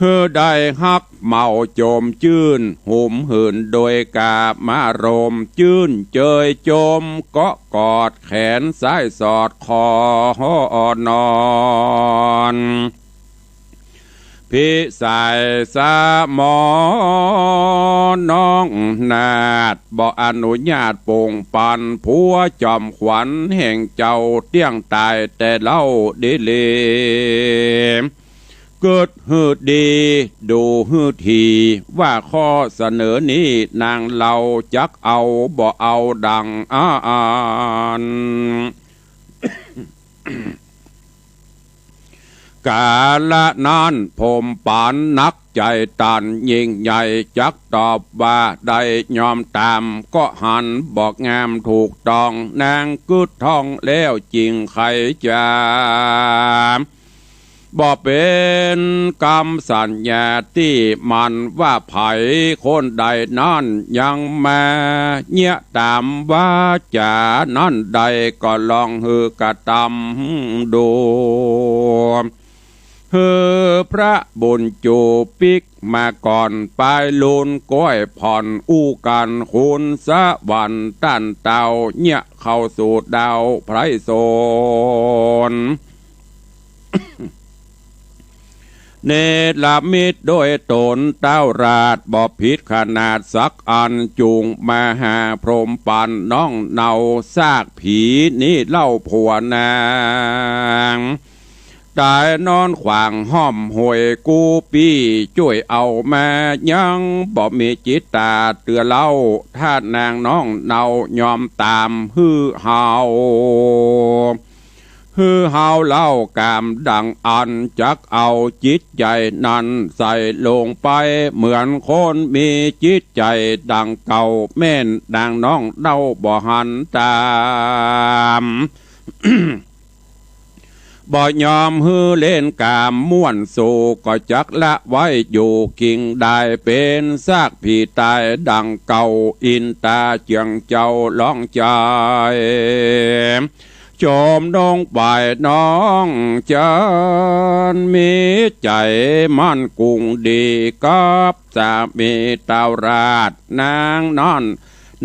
หื้อได้ฮักเมาโจมจื้น หุมหื้นโดยกามารมณ์ จื้นเจยโจมเกาะกอดแขนซ้ายสอดคอนอน พิสัยสมอน้องนาฏ บ่อนุญาตปงปัน ผัวจอมขวัญแห่งเจ้าเตี้ยงต๋ายแต่เล่าดีหลี กึ๊ดหื้อดี ดูหื้อถี่ ว่าข้อเสนอนี้นางเนาจักเอาบ่เอาดังอั้น ก๋าละนั้นพรหมปันนักใจ๋ตันยิ่งใหญ่ จักตอบว่าได้ยอมต๋าม ก็หันบอกงามถูกต้อง นางกึ๊ดท่องแล้วจึงไขจ๋า บ่เป๋นกำสัญญาตี้มันว่าใผคนใดนั้นยังมาเยียะต๋ามวาจ๋านั้นได้ ก็ลองหื้อกระตำดู หื้อพระบุญจู๋ปิ๊กมาก่อน ปายลุนก้อยผ่อนอู้กั๋น ขุนสวรรค์ต้านเต้าเยียะเข้าสู่ดาวไพรสน เนรมิตโดยต๋นเต้าราชบ่ผิดขนาดสักอัน จุ่งมาหาพรหมปันน้องเนา ซากผีนี้เล่าผัวนาง ต๋ายนอนขว้างฮ่อมห้วยกู้ปี้ จ้วยเอามายังบ่มีจิตต๋าเตื้อเล่า ถ้านางน้องเนายอมต๋ามหื้อเฮา หื้อเฮาเล่ากามดังอั้น จักเอาจิตใจ๋นั้นใส่ลงไป เหมือนคนมีจิตใจ๋ดังเก่า แม่นนางน้องเนาบ่หันต๋าม บ่ยอมหื้อเล่นกามม่วนสู่ ก็จักละไว้อยู่กิ่งดาย เป๋นซากผีต๋ายดังเก่า อินต๋าเจื้องเจ้าร้องใจ๋ โจมลงไปน้องจัน มีใจ๋มั่นกุ้งดีกับสามีเต้าราชนางนั้น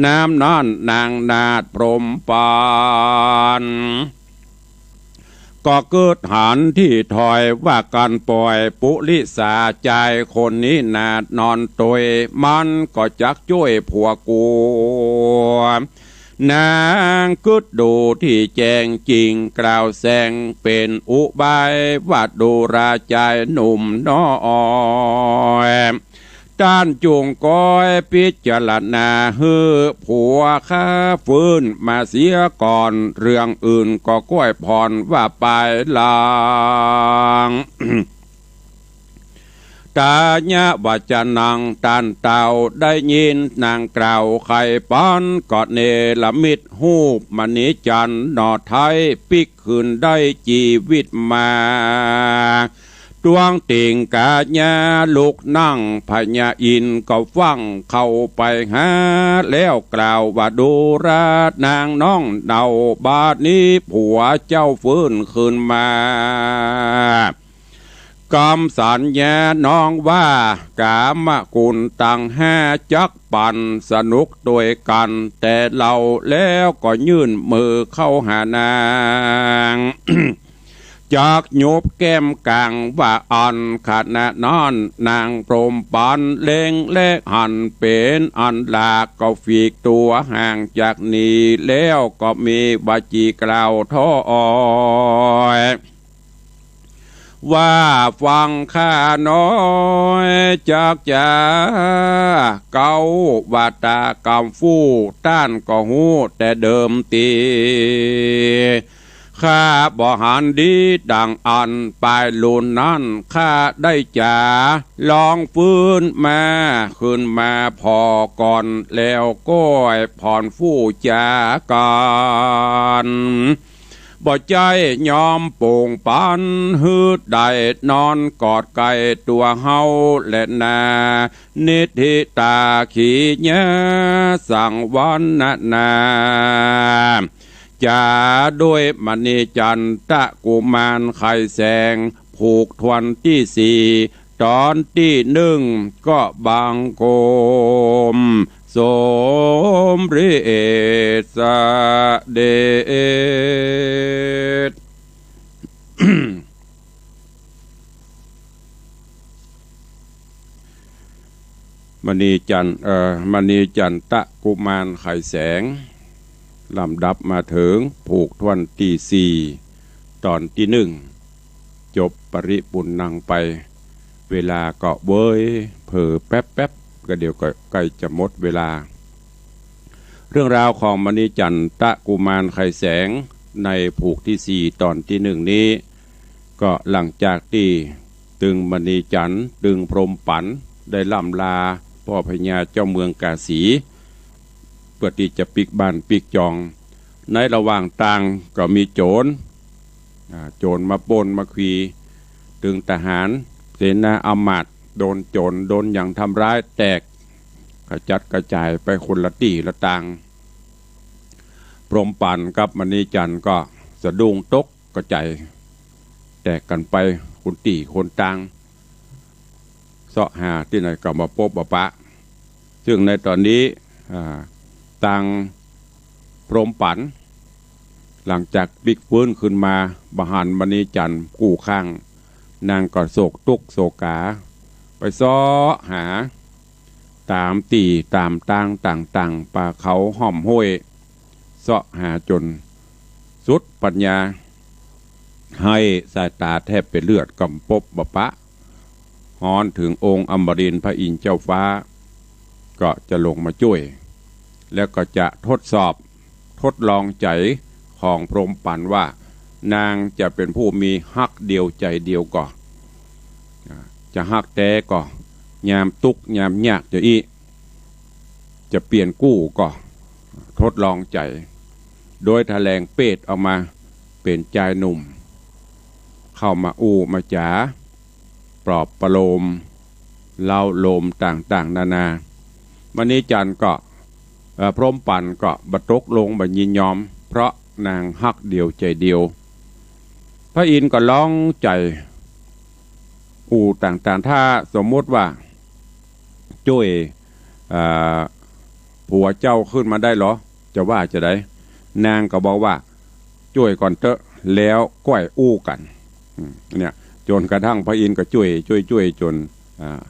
นำนั้นนางนาฏพรหมปัน ก็กึ๊ดหันตี้ถอยว่ากั๋นป่อย ปุริสาจายคนนี้นาฏนอนตวย มันก็จักจ้วยผัวกู นางกึ๊ดดูตี้แจ้งจริงกล่าวแสง เป๋นอุบายว่าดูราจายหนุ่มน้อย ต้านจุ่งก้อยพิจารณา หื้อผัวข้าฟื้นมาเสียก่อน เรื่องอื่นก็ก้อยผ่อนว่าไปหลัง ตายวจนะนั้นต้านเต้าได้ยินนางกล่าวไขปัน ก็เนรมิตฮูปมณีจันทร์หน่อไท้ ปิ๊กคืนได้จีวิตมา ตวงติ่งกายาลุกนั่ง พญาอินทร์ก็ฟั่งเข้าไปหา แล้วกล่าวว่าดูราชนางน้องเนา บาดนี้ผัวเจ้าฟื้นคืนมา กำสัญญาน้องว่ากามกุลตังห้าจักปันสนุกตวยกั๋นแต่เล่า แล้วก็ยื่นมือเข้าหานาง จักหยุบแก้มก๋างว่าอั้น ขณะนั้นนางพรหมปันเล็งแลหันเป๋นอันหลาก ก็ฝีกตั๋วห่างจากนี้ แล้วก็มีวจีกล่าวถ้อย ว่าฟังข้าน้อยจักจ๋า เก๊าว่าต๋ากำฟู่ต้านก็ฮู้แต่เดิมตี้ ข้าบ่หันดีดังอั้น ปายลุนนั้นข้าได้จ๋า ลองฟื้นมาคืนมาผ่อก่อน แล้วก้อยผ่อนฟู่จ๋ากั๋น บ่ใจ้ยอมโป่งปัน หื้อได้นอนกอดใก้ตั๋วเฮาแลนา นิทธิตาขีญาสังวรรณนา จ๋าด้วยมณีจันตะกุมารไขแสง ผูกถ้วนตี้สี่ ต๋อนตี้นึ่งก็บังคมสมเร็จเสด็จ มณีจัน เอ่อ มณีจันตะกุมารไขแสง ลำดับมาเถิงผูกถ้วนตี้สี่ ต๋อนตี้นึ่ง จบปริปุณณังไป เวลาก็เว้ยเผลอแป๊บๆ ก็เดี๋ยวก็ใก้จะหมดเวลา เรื่องราวของมณีจันตะกุมารไขแสงในผูกตี้สี่ ต๋อนตี้นึ่งนี้ ก็หลังจากตี้ตึงมณีจัน ตึงพรหมปั๋นได้ล่ำลาป้อพญาเจ้าเมืองกาสี เปื้อตี้จะปิ๊กบ้านปิ๊กจอง ในระหว่างตางก็มีโจ๋ร อ่า โจ๋รมาป้นมาขี ตึงทหารเสนาอำมาตย์โดนโจ๋รโดนหยังทำร้ายแตกกระจัดกระจายไปคนละตี้ละตาง พรหมปั๋นกับมณีจันก็สะดุ้งตกกระจาย แตกกั๋นไปคนตี้คนตาง เซาะหาตี้ไหนก็บ่ปบบ่ปะ ซึ่งในต๋อนนี้ อ่า ตางพรหมปั๋น หลังจากปิ๊กฟื้นขึ้นมาบ่หันมณีจันกู้ข้าง นางก็โศกตุ๊กข์โศกา ไปเซาะหาต๋ามตี้ต๋ามตางต่างๆ ป่าเขาห้อมห้วย เซาะหาจ๋นสุดปัญญา ไห้สายต๋าแทบเป๋นเลือดก็บ่ปบบ่ปะ ฮ้อนเถิงองค์อมรินทร์พระอินทร์เจ้าฟ้า ก็จะลงมาจ้วย แล้วก็จะทดสอบทดลองใจ๋ของพรหมปั๋นว่า นางจะเป๋นผู้มีฮักเดียวใจ๋เดียวก่อ อ่า จะฮักแต๊ก่อ ยามตุ๊กข์ยามยากจะอี้ จะเปลี่ยนกู้ก่อ ทดลองใจ๋ โดยแถลงเปศออกมาเป๋นจายหนุ่ม เข้ามาอู้มาจ๋า ปลอบประโลม เล้าโลมต่างๆ นานา มณีจันก็ เอ่อ พรหมปั๋นก็บ่ตกลงบ่ยินยอม เพราะนางฮักเดียวใจ๋เดียว พระอินทร์ก็ร้องใจ๋ อู้ต่างๆ ถ้าสมมุติว่า จ้วย เอ่อ ผัวเจ้าขึ้นมาได้เหรอ จะว่าจะใด นางก็บอกว่า จ้วยก่อนเต๊อะ แล้วก้อยอู้กั๋น อืม เนี่ย จ๋นกระทั่งพระอินทร์ก็จ้วย จ้วย จ้วยจ๋น อ่า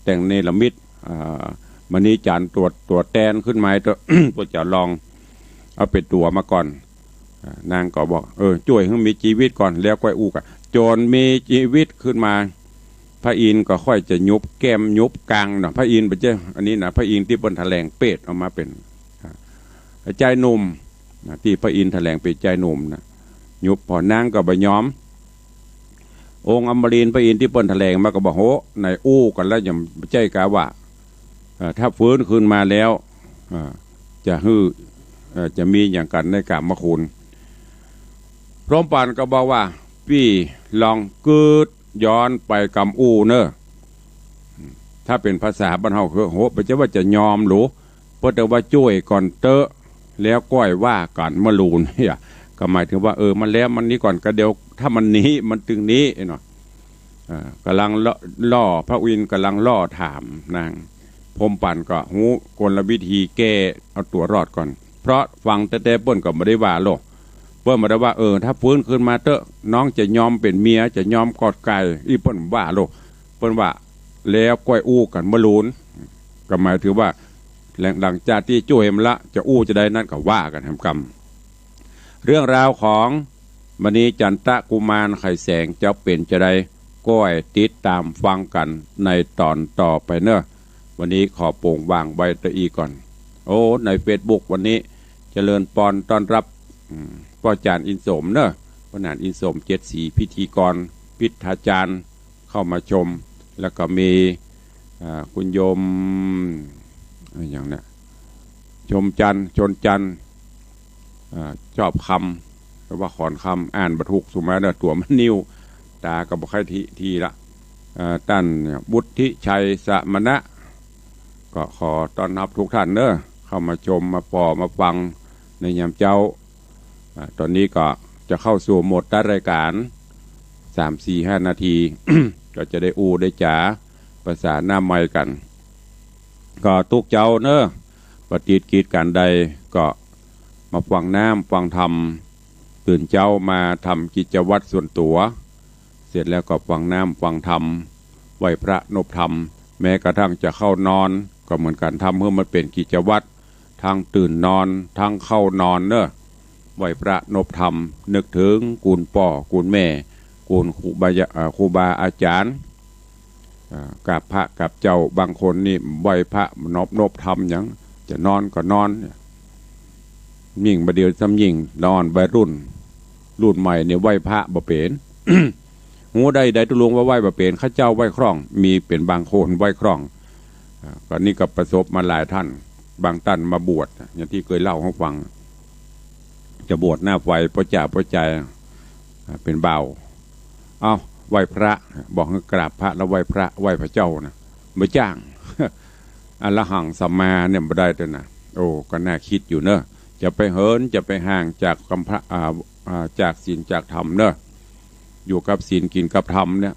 แต่งเนรมิต อ่า มณีจันตั๋ว ตั๋วแตนขึ้นมาเต๊อะ เปื้อจะลองเอาเป๋นตั๋วมาก่อน อ่า นางก็บอก เออ จ้วยหื้อมีจีวิตก่อน แล้วก้อยอู้กั๋น จ๋นมีจีวิตขึ้นมา พระอินทร์ก็ค่อยจะหยุบแก้มหยุบกางเนาะ พระอินทร์บ่ใจ้อันนี้นะ พระอินทร์ตี้เปิ้นแถลงเปศออกมาเป๋น อ่า จายหนุ่มนะ ตี้พระอินทร์แถลงเป๋นจายหนุ่มนะ หยุบ ผ่อนนางก็บ่ยอม องค์อมรินทร์พระอินทร์ตี้เปิ้นแถลงมาก็บอก โห ไหนอู้กั๋นแล้ว ยังบ่ใจ้กาว่า เอ่อ ถ้าฟื้นขึ้นมาแล้ว เอ่อ จะหื้อ เอ่อ จะมีหยังกั๋นในกามคุณ พรหมปั๋นก็บอกว่า ปี้ลองกึ๊ดย้อนไปกำอู้เน่อ ถ้าเป๋นภาษาบ้านเฮาคือ โห บ่ใจ้ว่าจะยอมหรู เปิ้นแต่ว่าจ้วยก่อนเต๊อะ แล้วก้อยว่ากั๋นเมื่อลูน เนี่ย ก็หมายเถิงว่า เออ มันแล้วมันนี้ก่อน ก็เดี๋ยวถ้ามันนี้ มันตึงนี้เนาะ อ่า ก่ำลังล่อ ล่อ พระอินทร์ก่ำลังล่อถามนาง พรหมปั๋นก็ฮู้กลวิธีแก้เอาตั๋วรอดก่อน เพราะฟังแต๊ๆ เปิ้นก็บ่ได้ว่าโลก เปิ้นบ่ได้ว่า เออ ถ้าฟื้นขึ้นมาเต๊อะ น้องจะยอมเป๋นเมีย จะยอมกอดใก้ อี้เปิ้นว่าโลก เปิ้นว่า แล้วก้อยอู้กั๋นเมื่อลูน ก็หมายเถิงว่า หลัง หลังจากตี้จ้วยมาละ จะอู้จะใดนั้นก็ว่ากั๋นแหมกำ เรื่องราวของมณีจันตะกุมารไขแสงจะเป๋นจะใด ก้อยติดต๋ามฟังกั๋นในต๋อนต่อไปเน่อ วันนี้ขอโป่งวางไว้เต้าอี้ก่อน โอ้ ในเฟซบุ๊กวันนี้เจริญปอนต้อนรับ อืม ป้อจ๋ารย์อินสมเน่อ ป้อจ๋ารย์อินสม เจ็ดสี พิธีกร พิธาจารย์ เข้ามาชม แล้วก็มี อ่า คุณโยม อ่า อย่างเนี้ย ชมจันทร์ ชนจันทร์ อ่า ชอบค แต่ว่าขอนคำอ่านบ่ถูกสุมาเด้อ ตั๋วมันนิ่ว ต๋าก็บ่ใค่ที ทีละ เอ่อ ต้านวุฒิชัยสมณะ ก็ขอต้อนฮับทุกท่านเด้อ เข้ามาชม มาปอ มาฟังในยามเจ๊า อ่า ต๋อนนี้ก็จะเข้าสู่โหมดตัดรายก๋าน สาม สี่ ห้า นาที ก็จะได้อู้ได้จ๋า ประสาหน้าไมค์กั๋น ก็ทุกเจ๊าเนาะ บ่ติดกิจก๋านใด ก็มาฟังน้ำฟังธรรม ตื่นเจ๊ามาทำกิจวัตรส่วนตั๋ว เสร็จแล้วก็ฟังน้ำฟังธรรม ไหว้พระนบธรรม แม้กระทั่งจะเข้านอนก็เหมือนกั๋น ทำหื้อมันเป๋นกิจวัตร ตึงตื่นนอน ตึงเข้านอนเนาะ ไหว้พระนบธรรม นึกเถิงคุณป้อคุณแม่ คุณครูบา เอ่อ ครูบาอาจ๋ารย์ อ่า กราบพระกราบเจ้า บางคนนี่ไหว้พระนบ นบธรรมหยัง จะนอนก็นอนเนี่ย ยิ่งบ่าเดี่ยวซ้ำยิ่งนอนวัยรุ่น รุ่นใหม่เนี่ยไหว้พระบ่เป๋น ฮู้ได้ ได้ตุ๊ลุงว่าไหว้บ่เป๋น เข้าเจ้าไหว้คล่อง มีเป๋นบางคนไหว้คล่อง อ่า ก็นี่ก็ประสบมาหลายท่าน บางต้านมาบวช อย่างตี้เกยเล่าหื้อฟัง จะบวชหน้าไฟ ป้อจ๋าป้อจาย อ่า เป๋นบ่าว เอ้า ไหว้พระ บอกหื้อกราบพระแล้วไหว้พระ ไหว้พระเจ้านะ บ่จ้าง อรหังสัมมาเนี่ยบ่ได้เตื้อนะ โอ้ ก็น่าคิดอยู่เนาะ จะไปเหิน จะไปห่างจากกำพร้า อ่า อ่า จากศีลจากธรรมเนาะ อยู่กับศีลกิ๋นกับธรรมเนี่ย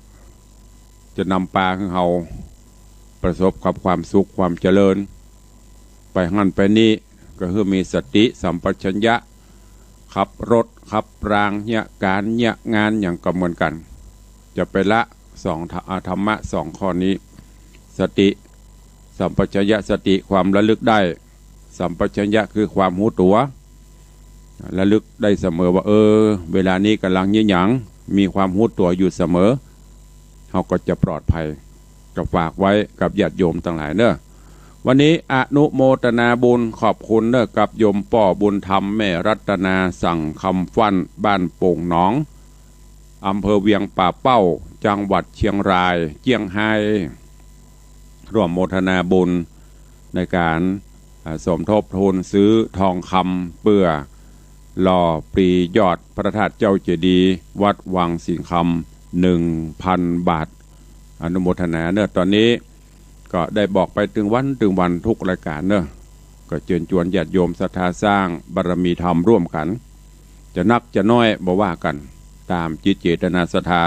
จะนำปาหื้อเฮาประสบกับความสุขความเจริญ ไปหั้นไปนี่ก็หื้อมีสติสัมปชัญญะ ขับรถขับราง เยียะก๋านเยียะงานหยังก็เหมือนกั๋น จะไปละสองธรร อ่า ธรรมะสองข้อนี้ สติสัมปชัญญะ สติความระลึกได้ สัมปชัญญะคือความฮู้ตั๋ว ระลึกได้เสมอว่า เออ เวลานี้ก๋ำลังเยียะหยัง มีความฮู้ตั๋วอยู่เสมอ เฮาก็จะปลอดภัย ก็ฝากไว้กับญาติโยมตังหลายเนาะ วันนี้อนุโมทนาบุญขอบคุณเนาะ กับโยมป้อบุญธรรม แม่รัตนา สั่งคำฟั่น บ้านโป่งหนอง อำเภอเวียงป่าเป้า จังหวัดเชียงราย เจียงไฮ้ ร่วมโมทนาบุญในก๋าน อ่า สมทบทุนซื้อทองคำเปื้อหล่อปรียอดพระธาตุเจ้าเจดีย์วัดวังสิงห์คำ หนึ่งพันบาท อนุโมทนาเนาะ ต๋อนนี้ ก็ได้บอกไปตึงวันตึงวันทุกรายก๋านเนาะ ก็เจิญจวนญาติโยมศรัทธาสร้างบารมีธรรมร่วมกั๋น จะนักจะน้อยบ่ว่ากั๋น ต๋ามจิตเจตนาศรัทธา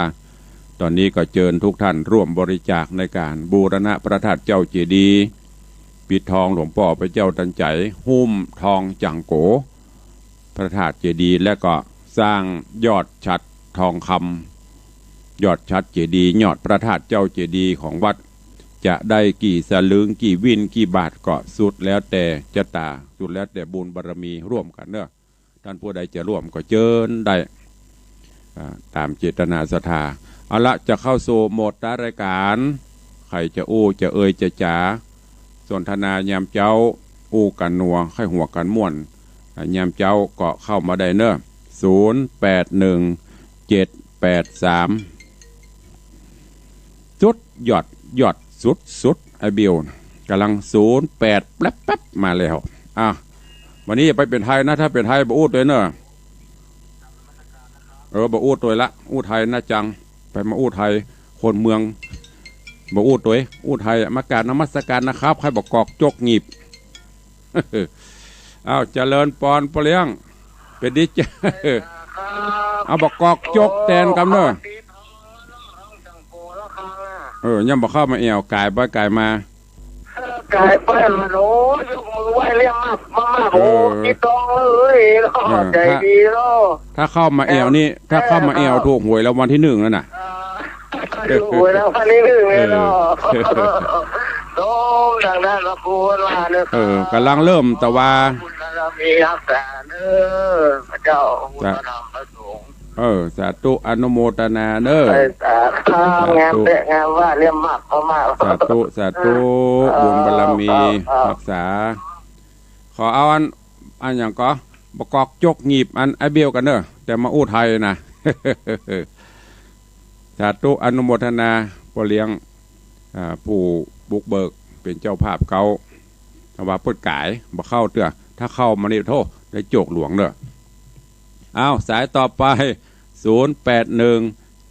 ต๋อนนี้ก็เจิญทุกท่านร่วมบริจาคในก๋านบูรณะพระธาตุเจ้าเจดีย์ ปิดทองหลวงป้อพระเจ้าตันใจ๋ หุ้มทองจังโก๋ พระธาตุเจดีย์ และก็สร้างยอดฉัตรทองคำ ยอดฉัตรเจดีย์ ยอดพระธาตุเจ้าเจดีย์ของวัด จะได้กี่สลึง กี่วิน กี่บาท ก็สุดแล้วแต่จะต๋า สุดแล้วแต่บุญบารมีร่วมกั๋นเนาะ ต้านผู้ใดจะร่วมก็เจิญได้ อ่า ต๋ามเจตนาศรัทธา เอาละ จะเข้าสู่โหมดตัดรายก๋าน ใผจะอู้จะเอ่ยจะจ๋า สนทนายามเจ๊า อู้กั๋นนัว ใค่หัวกั๋นม่วน อ่า ยามเจ๊าก็เข้ามาได้เนาะ ศูนย์แปดหนึ่งเจ็ดแปดสาม สุดยอด ยอดสุดสุด ไอ้เบล ก๋ำลังศูนย์แปดแป๊บๆ มาแล้ว อ่ะ วันนี้อย่าไปเป๋นไทยนะ ถ้าเป๋นไทยบ่อู้ตวยเนาะ เออ บ่อู้ตวยละ อู้ไทยนะจัง ไปมาอู้ไทย คนเมือง บ่อู้ตวย อู้ไทย มากราบนมัสการนะครับ ใผบ่กอกจกหงิบ อ้าว เจริญปอน ป้อเลี้ยง เป๋นดีเจ้า เอาบ่กอกจกแตนกำเนาะ เออ ยังบ่เข้ามาแอ่ว ก๋ายไปก๋ายมา ก๋ายไป โอ้ ยกมือไหว้เรียกมาก มาก โอ้ เออ ติดต้องเลยเนาะ เออ ใจ๋ดีเนาะ ถ้า ถ้าเข้ามาแอ่วนี่ ถ้าเข้ามาแอ่ว ถูกหวยรางวัลที่หนึ่งแล้วน่ะ อ่า ถูกหวยรางวัลที่หนึ่งเลยเนาะ เออ โอ้ ดังนั้นละคุณว่าเนาะ เออ ก๋ำลังเริ่ม แต่ว่า บุญบารมีฮักษาเนาะ พระเจ้า พระพุทธธรรมพระสงฆ์ เออ สาธุ อนุโมทนาเนาะ เออ สาธุ งามแต๊ งามว่าเรียกมาก มาก สาธุ สาธุ เออ บุญบารมี ครับ ครับ ฮักษา ขอเอาอัน อันหยังก็ บ่กอกจกหงิบ อันไอ้เบลกั๋นเนาะ แต่มาอู้ไทยนะ สาธุ อนุโมทนา ป้อเลี้ยง อ่า ผู้บุกเบิก เป๋นเจ้าภาพเก๊า ถ้าว่าเปิ้นก๋าย บ่เข้าเตื้อ ถ้าเข้ามานี่ โธ่ ได้โจกหลวงเนาะ อ้าว สายต่อไป ศูนย์แปดหนึ่ง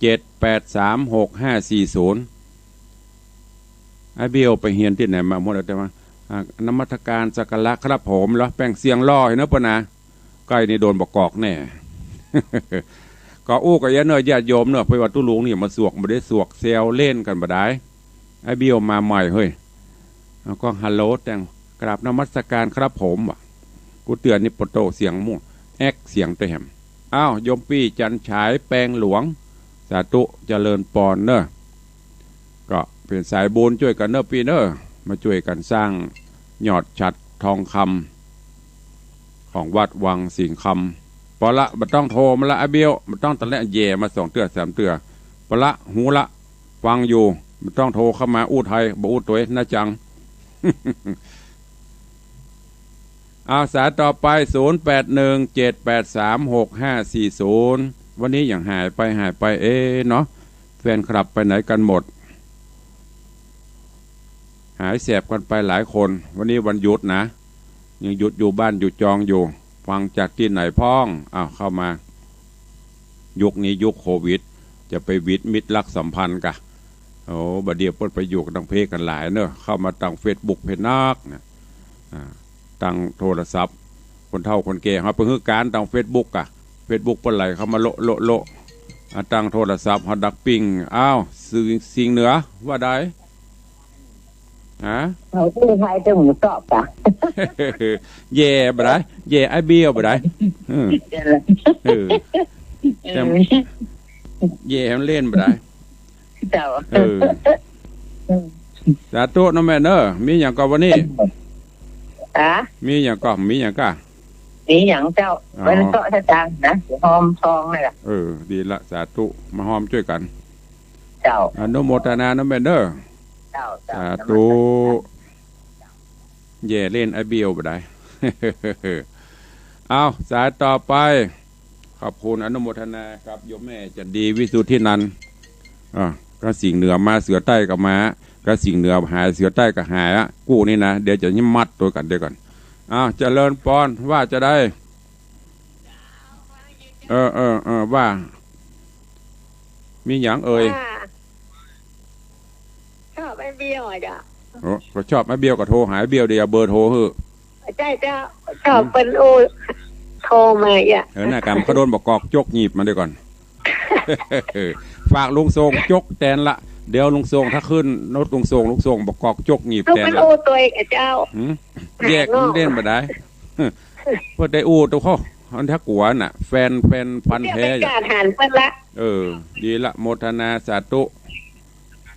เจ็ดแปดสาม หกห้าสี่ศูนย์ ไอ้เบี้ยวไปเฮียนตี้ไหนมาหมดแล้ว แต่ว่า อ่า นมัสการสักการะครับผม แล้วแปลงเสียงหล่อให้เนอะปะนะ ใก้นี่โดนบ่ากอกแน่ ก็อู้กับเย้าเนอะ ญาติโยมเนอะ เพราะว่าตุ๊ลุงนี่มาสวก บ่ได้สวกแซวเล่นกั๋นบ่ดาย ไอ้เบี้ยวมาใหม่เฮ้ย เอาก็ฮัลโหล แต่ง กราบนมัสการครับผม ว่ะ กูเตือนนี่ปะโตเสียงมู่ แอ๊กเสียงตะแหม อ้าว โยมปี้จันฉายแปงหลวง สาธุ เจริญปอนเนอะ ก็เป๋นสายบุญจ้วยกั๋นเนอะปี้เนอะ มาจ้วยกั๋นสร้างยอดฉัตรทองคำ ของวัดวังสิงห์คำ ปอละ บ่ต้องโทรมาละ ไอ้เบี้ยว บ่ต้องตะและแหย่มาสองเตื้อสามเตื้อ ปอละ ฮู้ละ ฟังอยู่ บ่ต้องโทรเข้ามา อู้ไทย บ่อู้ตวย นะจัง เอา สายต่อไป ศูนย์แปดหนึ่ง เจ็ดแปดสาม หกห้าสี่ศูนย์ วันนี้หยังหายไป หายไป เอ๊ะเนาะ แฟนคลับไปไหนกั๋นหมด หายแสบกั๋นไปหลายคน วันนี้วันหยุดนะ ยังหยุดอยู่บ้านอยู่จองอยู่ ฟังจากตี้ไหนพ่อง อ้าว เข้ามา ยุคนี้ยุคโควิด จะไปหวิดมิตรรักสัมพันธ์กะ โอ้ บ่าเดี่ยวเปิ้นไปอยู่กั๋นตางเพกั๋นหลายเนอะ เข้ามาตางเฟซบุ๊กเพนักเนี่ย อ่า ตางโทรศัพท์ คนเฒ่าคนแก่เฮาไปหื้อก๋านตางเฟซบุ๊กกะ เฟซบุ๊กเปิ้นไหลเข้ามาโละโละโละ อ่า ตางโทรศัพท์เฮาดักปิ้ง อ้าว สิงห์ สิงห์เหนือ ว่าใด ฮะ เขาอู้ไทยจะหมูตอบกะ แหย่บ่ดาย แหย่ไอ้เบี้ยวบ่ดาย เออ เดี๋ยวละ เออ เออ แหย่มันเล่นบ่ดาย เจ้า เออ อืม สาธุเนาะแม่เนอะ มีหยังก่อวันนี้ อะ มีหยังก่อ มีหยังก่อ มีหยังเจ้า อ๋อ วันนี้ก็สตางค์นะ หอมทองนี่แหละ เออ ดีละ สาธุ มาหอมจ้วยกั๋น เจ้า อนุโมทนาเนาะแม่เนอะ เจ้า เจ้า สาธุ นมัสการ แหย่เล่นไอ้เบี้ยวบ่ดาย เอา สายต่อไป ขอบคุณอนุโมทนากับโยมแม่จันดีวิสุทธินันท์ อ่า ก็สิงห์เหนือมาเสือใต้ก็มา ก็สิงห์เหนือหายเสือใต้ก็หายอะ กู้นี่นะ เดี๋ยวจะมัดตวยกั๋นเดี๋ยวก่อน อ้าว เจริญปอน ว่าจะใด เออ เออ เออ ว่า มีหยังเอ่ย ว่า ชอบไอ้เบี้ยวอะเจ้า โอ้ ก็ชอบไอ้เบี้ยวก็โทรหาไอ้เบี้ยวเดี๋ยวเบอร์โทรหื้อ ใจ้เจ้า ชอบเปิ้นอู้ โทรมาอ่ะ เออ หน้ากำเขาโดนบ่ากอกจกหยีบมาเดี๋ยวก่อน ฝากลุงทรงจกแตนละ เดี๋ยวลุงทรงถ้าขึ้นรถลุงทรง ลุงทรงบ่ากอกจกหยีบแตนละ อู้ตวยกับเจ้า หืม แยกมันเล่นบ่ดาย เปิ้นได้อู้ตวยเขา อันถ้ากลัวน่ะ แฟน แฟนพันธุ์แท้ เดี๋ยวไปกาดหันเปิ้นละ เออ ดีละ โมทนาสาธุ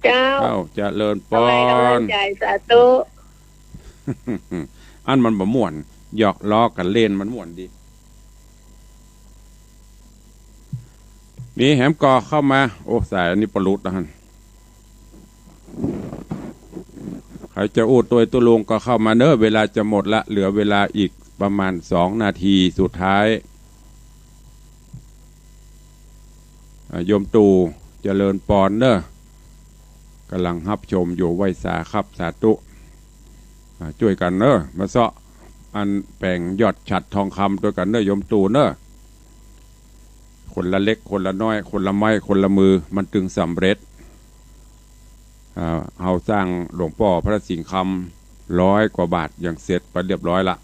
เจ้า เจ้า เจริญปอน กำลังใจ สาธุ อันมันบ่ม่วน หยอกล้อกั๋นเล่นมันม่วนดี มีแหมก่อเข้ามา โอ้ สายอันนี้ปลุดแล้วหั่น ใผจะอู้ตวยตุ๊ลุงก็เข้ามาเนอะ เวลาจะหมดละ เหลือเวลาอีกประมาณสองนาทีสุดท้าย อ่า โยมตู่ เจริญปอนเนอะ กำลังฮับชมอยู่ ไหว้สาครับ สาธุ อ่า จ้วยกั๋นเนอะ มาเซาะ อันแป๋งยอดฉัตรทองคำตวยกั๋นเนอะ โยมตู่เนอะ คนละเล็กคนละน้อย คนละไม้คนละมือ มันตึงสำเร็จ อ่า เฮาสร้างหลวงป้อพระสิงห์คำร้อยกว่าบาท ยังเสร็จไปเรียบร้อยละ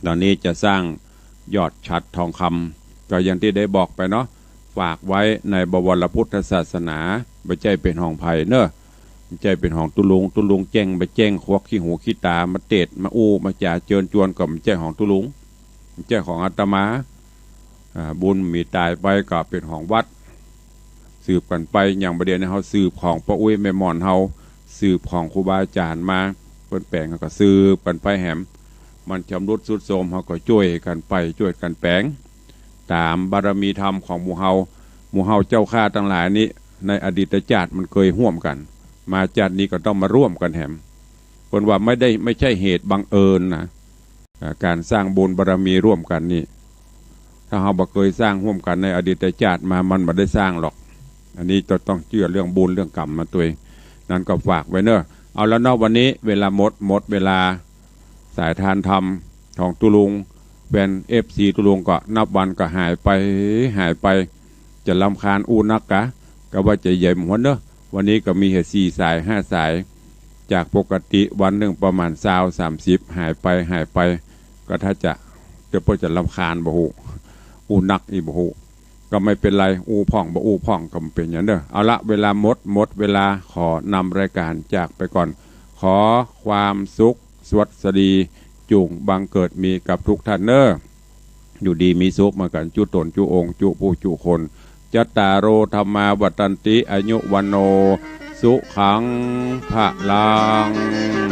ต๋อนนี้จะสร้างยอดฉัตรทองคำ ก็อย่างตี้ได้บอกไปเนาะ ฝากไว้ในบวรพุทธศาสนา บ่ใจ้เป๋นของใผเนอะ บ่ใจ้เป๋นของตุ๊ลุง ตุ๊ลุงแจ้งไปแจ้งควักขี้หูขี้ต๋ามาเตศน์มาอู้มาจ๋าเจิญจวน ก็บ่ใจ้ของตุ๊ลุง บ่ใจ้ของอาตมา อ่า บุญมีต๋ายไปก็เป๋นของวัด สืบกั๋นไป อย่างบ่าเดี่ยวนี้เฮาสืบของป้ออุ๊ยแม่หม่อนเฮา สืบของครูบาอาจ๋ารย์มา เปิ้นแป๋งเฮาก็สืบกั๋นไปแหม มันชำรุดทรุดโทรมเฮาก็จ้วยกั๋นไป จ้วยกั๋นแป๋ง ต๋ามบารมีธรรมของหมู่เฮา หมู่เฮาเจ้าข้าตังหลายนี้ ในอดีตจาติมันเกยฮ่วมกั๋น มาจาตินี้ก็ต้องมาร่วมกั๋นแหม เปิ้นว่าไม่ได้ ไม่ใช่เหตุบังเอิญนะ อ่า ก๋านสร้างบุญบารมีร่วมกั๋นนี่ ถ้าเฮาบ่เกยสร้างฮ่วมกั๋นในอดีตจาติมา มันบ่ได้สร้างหรอก อันนี้จะต้องเจื้อเรื่องบุญเรื่องกรรมมาตวย นั้นก็ฝากไว้เนอะ เอาละเนาะ วันนี้เวลาหมด หมดเวลา สายทานธรรมของตุ๊ลุง ฟนเอฟซีตุ๊ลุงก็นับวันก็หายไป หายไป จะรำคาญอู้นักกา ก็ว่าจะเยียมหัวเนอะ วันนี้ก็มีแค่สี่สายห้าสาย จากปกติวันนึ่งประมาณซาวสามสิบ หายไป หายไป ก็ถ้าจะ เดี๋ยวเปิ้นจะรำคาญบ่ฮู้ อู้นักอีกบ่ฮู้ ก็ไม่เป็นไร อู้พ่องบ่อู้พ่องก็บ่เป๋นหยังเนอะ เอาละ เวลาหมด หมดเวลา ขอนำรายก๋านจากไปก่อน ขอความสุขสวัสดีจุ่งบังเกิดมีกับทุกท่านเนอะ อยู่ดีมีสุขเหมือนกัน จุ๊ต๋นจุ๊องค์ จุ๊ผู้จุ๊คน จัตตาโร ธัมมา วัฑฒันติ อายุ วัณโณ สุขัง พลัง